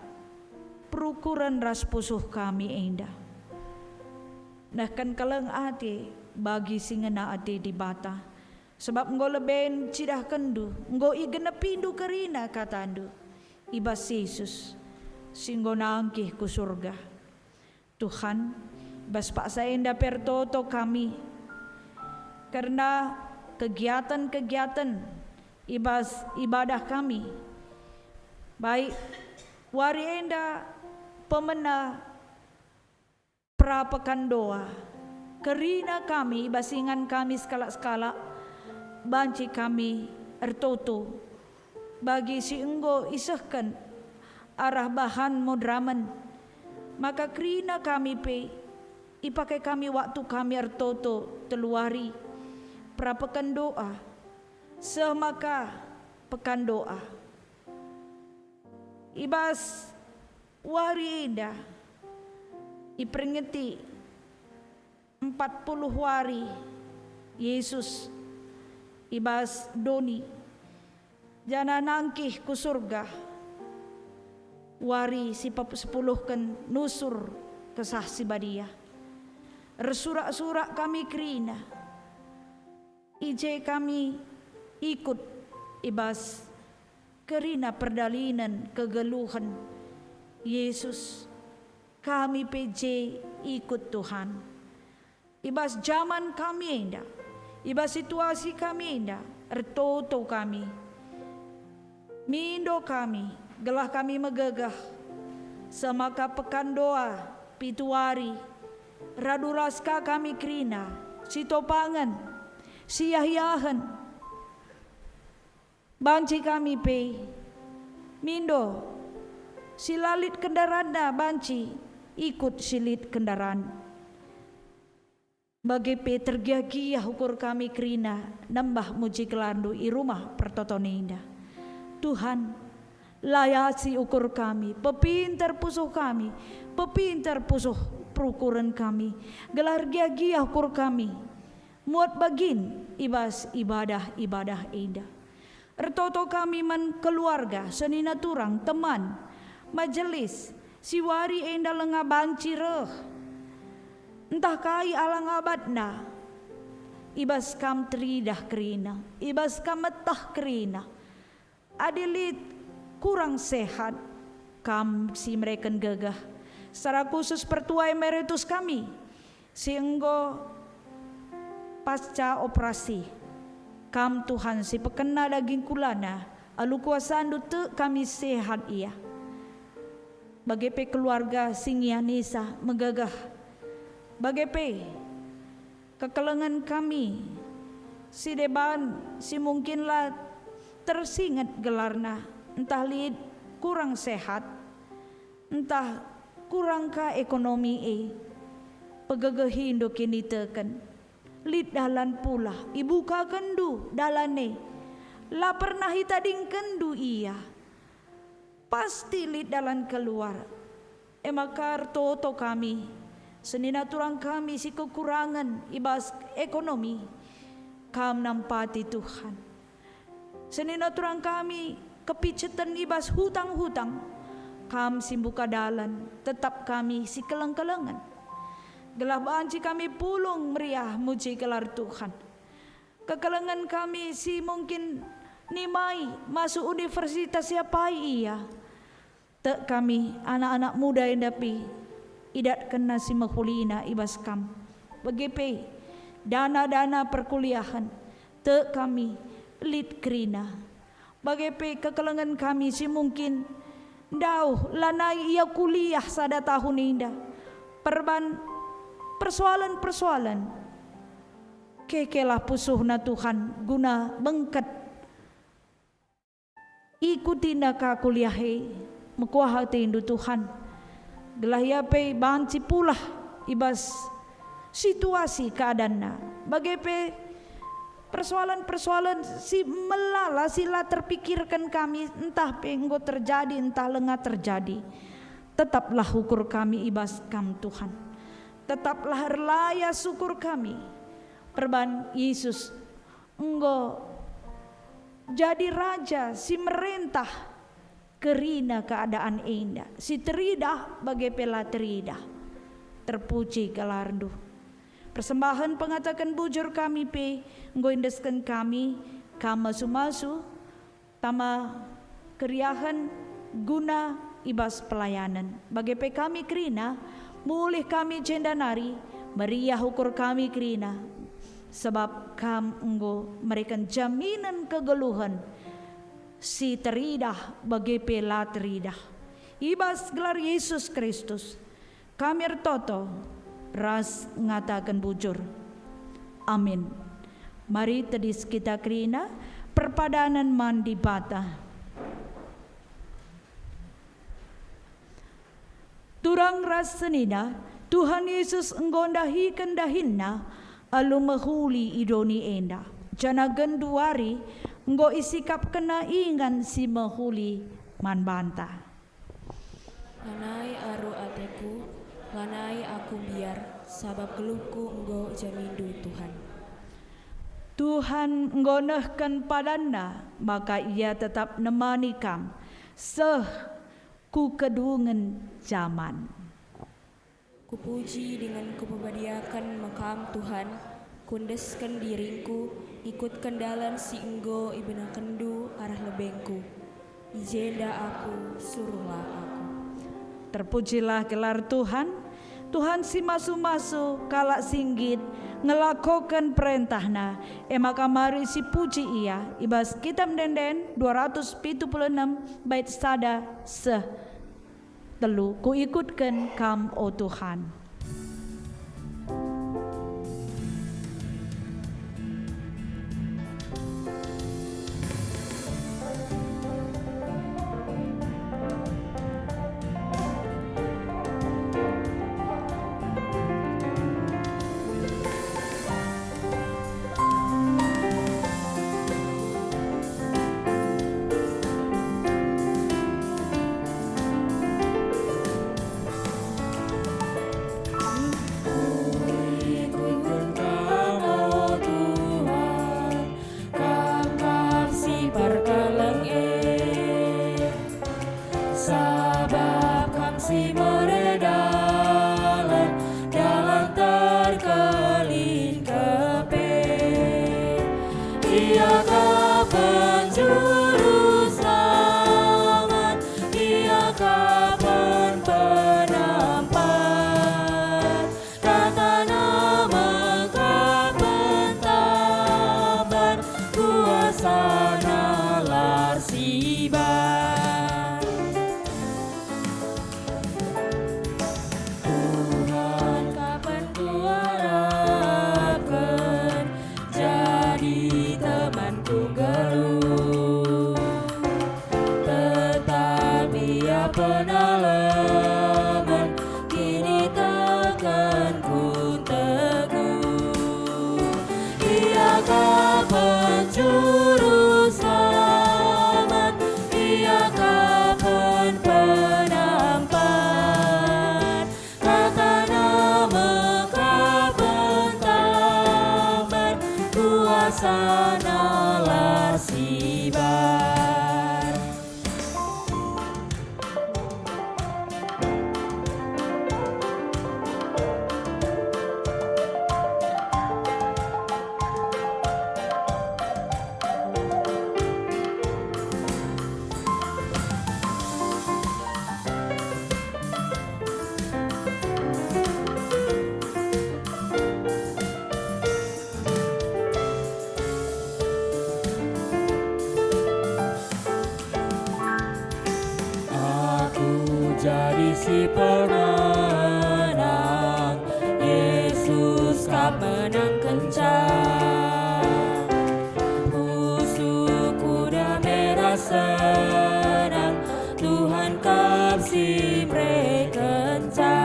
perukuren ras pusuh kami enda. Nehken keleng ate bagi si ngena ate Dibata, sabap enggo leben cidahkenNdu, enggo igenepindu kerina kataNdu i bas Yesus si enggo nangkih ku Surga. Tuhan, i bas paksa enda pe ertoto kami kerna kegiaten-kegiaten i bas ibadah kami, baik wari enda pemena perapekan doa, kerina kami i bas ingan kami sekalak-sekalak, banci kami ertoto bagi si enggo isehken arah bahan moderamen, maka kerina kami pe ipake kami waktu kami ertoto telu wari, perapekan doa, seh maka pekan doa. I bas wari enda iperingeti empat puluh wari Yesus i bas doni, janah nangkih ku Surga. wari si pep-, sepuluhken nusur Kesah Si Badia. Ersurak-surak kami kerina. I je kami ikut i bas kerina perdalinen kegeluhen Yesus, kami pe je ikut Tuhan. I bas jaman kami enda, i bas situasi kami enda, ertoto kami. Mindo kami, gelah kami megegeh. Semaka pekan doa, pitu wari, radu ras ka kami kerina, si topangen, si yah-yahen. Banci kami pe, mindo, si la lit kendaranna banci ikut si lit kendaran. Bage pe tergiah-giah ukur kami kerina nembah muji gelarNdu i rumah pertoton enda. Tuhan, layasi ukur kami, pepinter pusuh kami, pepinter pusuh perukuren kami, gelah ergiah-giah ukur kami, muat bagin i bas ibadah-ibadah enda. Ertoto kami man keluarga, senina turang, teman, majelis, si wari enda langa banci reh. Ntah kai alang abatna, i bas Kam teridah kerina, i bas Kam meteh kerina. Adi lit kurang sehat, Kam si mereken gegeh. Secara khusus pertua emeritus kami, si enggo pasca operasi. Kam Tuhan si pekena daging kulana, alu kuasaNdu tek kami sehat ia. Bage pe keluarga si ngiah Nisa megegeh. Bage pe kekelengen kami si deban si mungkin la tersinget gelarna, ntah lit kurang sehat, ntah kurang ka ekonomi e, pegegehiNdu kiniteken. Lit dalan pulah, ibukakenNdu dalan e. La pernah itadingkenNdu ia. Pasti lit dalan keluar. E maka ertoto kami, senina turang kami si kekurangen i bas ekonomi. Kam nampati Tuhan. Senina turang kami kepiceten i bas hutang-hutang, Kam si mbuka dalan, tetap kami si keleng-kelengen. Gelah banci kami pulung meriah muji gelar Tuhan. Kekelengen kami si mungkin nimai masuk universitas siapai ia. Tek kami, anak-anak muda enda pe, idatkenna si mehulina i bas Kam. Bage pe, dana-dana perkuliahen, tek kami, lit kerina. Bage pe kekelengen kami si mungkin ndauh lanai ia kuliah sada tahun enda. Perban persoalen-persoalen. Kekelah pusuhna Tuhan guna bengket. Ikutina ka kuliah e, mekuah ateNdu Tuhan, gelah ia pe banci pulah i bas situasi keadaanna. Bage pe persoalen-persoalen si melala si la terpikirken kami, ntah pe enggo terjadi, ntah langa terjadi. Tetaplah ukur kami i bas Kam, Tuhan. Tetaplah erlayas ukur kami. Perban Yesus enggo jadi Raja si merentah kerina keadaan enda, si teridah bage pe la teridah. Terpuji gelarNdu. Persembahen pengataken bujur kami pe enggo iendesken kami, Kam masu-masu, tama keriahen guna i bas pelayanen. Bage pe kami kerina, mulih kami jenda nari, meriah ukur kami kerina, sabap Kam enggo mereken jaminen kegeluhen si teridah bage pe la teridah. I bas gelar Yesus Kristus, kami ertoto ras ngataken bujur. Amin. Mari tedis kita kerina perpadanen man Dibata. Turang ras senina, Tuhan Yesus enggo ndahiken dahinNa alu mehuli i doni enda, janah genduari enggo isikapkenNa ingan si mehuli man banta. Lanai aru ateku, lanai aku mbiar, sabap geluhku enggo ijamiNdu, Tuhan. Tuhan enggo nehken padanNa, maka Ia tetap nemani kam, seh ku kedungen jaman. Kupuji dingen kupebadiaken me Kam, Tuhan, kuendesken diringku, ngikutken dalan si enggo ibenakenndu arah lebengku. I jenda aku, suruhlah aku. Terpujilah gelar Tuhan. Tuhan si masu-masu, kalak si nggit, ngelakoken perentahNa, e maka mari sipuji Ia. I bas Kitab Ende-enden dua ratus pitu puluh enem bait sada seh telu, Kuikutken Kam, o Tuhan. Kuikutken Kam, o Tuhan, Kam kap si perkeleng e. Sabap Kam si mere dalan, dalan terkelingkep e. Ia kap penjuru selamat, Ia kap penampat. KataNa mekap pentambar, kuasaNa la ersibar. Tuhan, kapen kuarapken, jadi temanku nggeluh. Tetap Ia penalemen, kinitekenku teguh. Ia kap penjuru selamat, Ia kap penampat. KataNa mekap pentambar, kuasaNa la ersibar. Aku jadi si pemenang, Yesus kap menangkenca. Pusuhku damai ras senang, Tuhan kap si merekenca.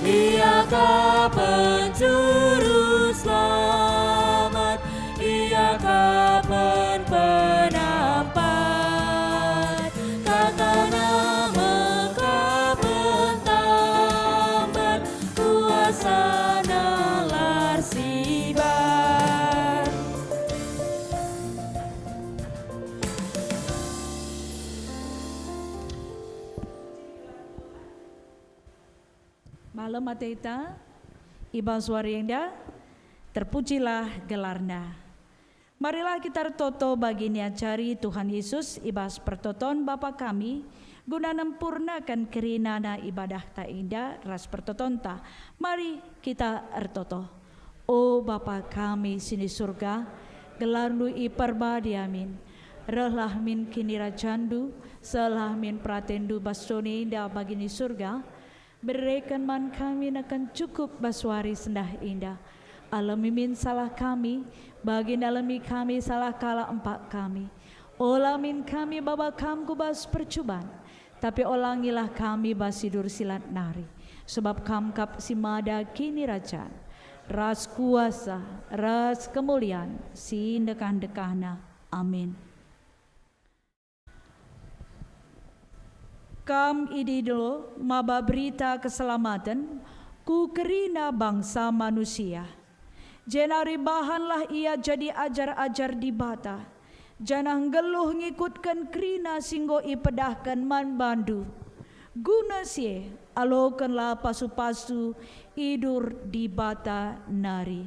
Ia kap penjuru selamat, Ia kap penampat. KataNa mekap pentambar, kuasaNa la ersibar. Malem ateta, i bas wari enda, terpujilah gelarNa. Marilah kita ertoto bagi niajari Tuhan Yesus i bas pertoton Bapa kami, guna nempurnaken kerinana ibadahta enda ras pertotonta. Mari kita ertoto. O Bapa kami si ni Surga, gelarNdu iperbadia min. Rehlah min kinirajanNdu, sehlah min peratenNdu bas doni enda bagi ni Surga. Bereken man kami neken cukup bas wari sendah enda. Alemi min salah kami, bagi nalemi kami salah kalak empak kami. Ola min kami baba Kam ku bas percuban, tapi olangilah kami bas si dur si lat nari, sebab Kam kap si mada kinirajan, ras kuasa, ras kemulian si ndekah-ndekahna. Amin. Kam idido maba berita keselamaten ku kerina bangsa manusia. Jenari bahanlah ia jadi ajar-ajar Dibata, janah nggeluh ngikutken kerina si enggo ipedahken man bandu. Guna si e, alokenlah pasu-pasu idur Dibata nari.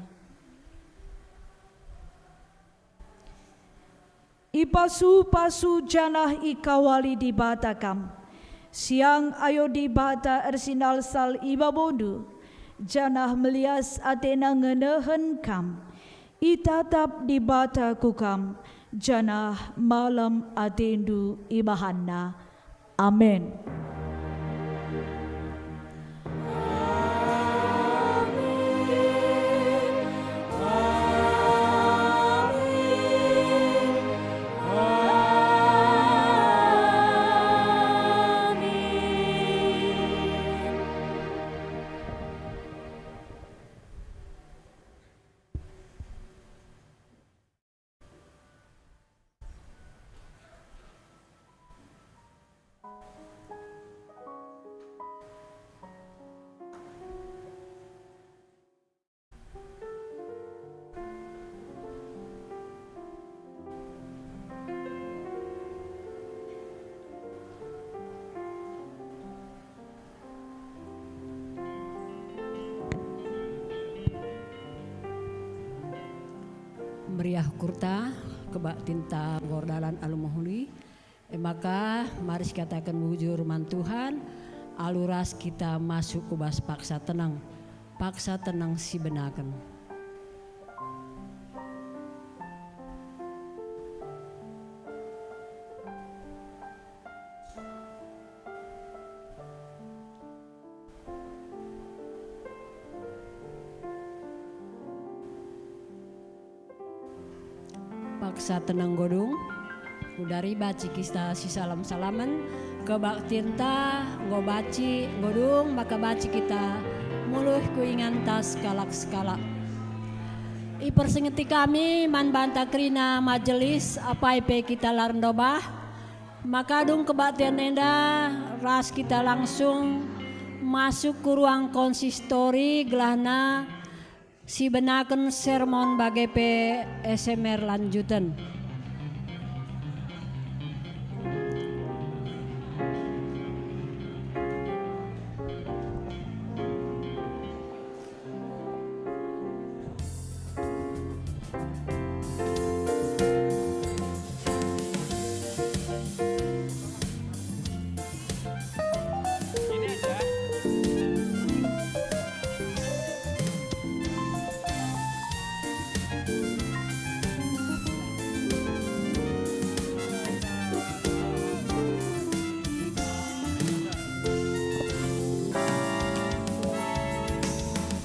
Ipasu-pasu janah ikawali Dibata kam. Siang ayo Dibata ersinalsal i babondu, janah melias ateNa ngenehen kam. Itatap Dibata ku kam, janah malem atendu ibahanNa. Amin. Meriah ukurta, kebaktinta enggo erdalan alu mehuli. E maka, mari sikataken bujur man Tuhan, alu ras kita masuk ku bas paksa teneng, paksa teneng si benaken. Paksa teneng enggo dung, kudari banci kita sisalam-salamen, kebaktinta enggo banci enggo dung, maka banci kita muluh ku inganta sekalak-sekalak. Ipersingeti kami man banta kerina majelis, apai pe kita la erndobah, maka dung kebaktin enda ras kita langsung masuk ku ruang konsistori gelahna sibenaken sermon bage pe S M R lanjuten.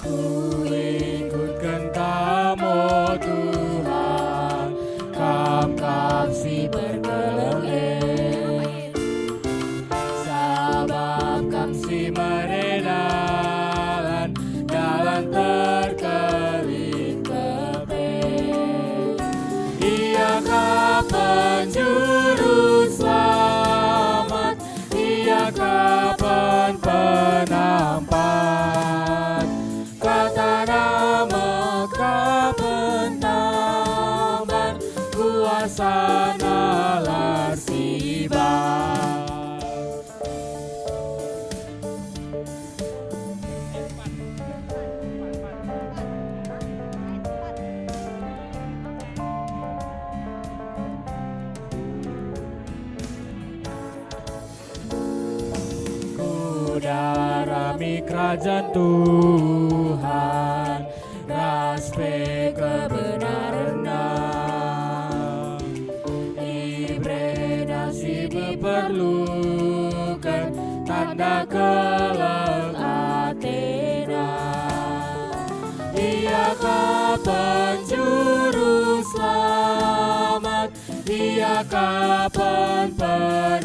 Kuikutken Kam, o Tuhan, Kam kap si berkeleng e. Sabap Kam si mere dalan, dalan terkelin kepe. Ia kap penjuru selamat, Ia kap penampat. KataNa me kap pentambar, kuasaNa la ersibar. Kudarami kerajan Tuhan ras pe kebenarenNa. IbereNa si diperluken tanda keleng ateNa. Ia kap penjuru selamat, Ia kap penampat.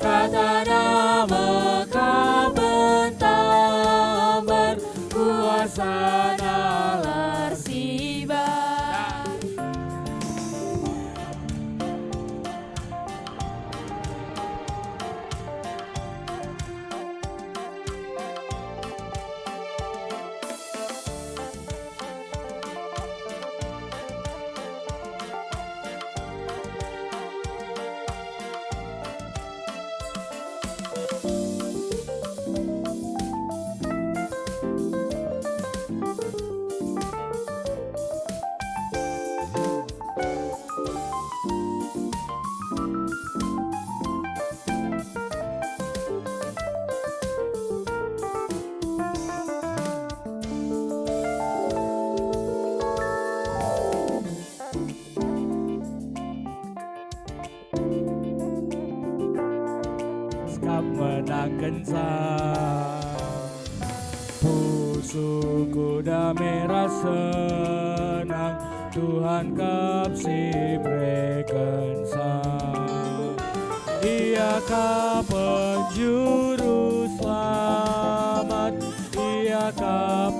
KataNa me kap pentambar, kuasaNa la ersibar. menangkenca. Pusuhku dame ras senang, Tuhan kap si berekenca. Ia kap penjuru selamat, Ia kap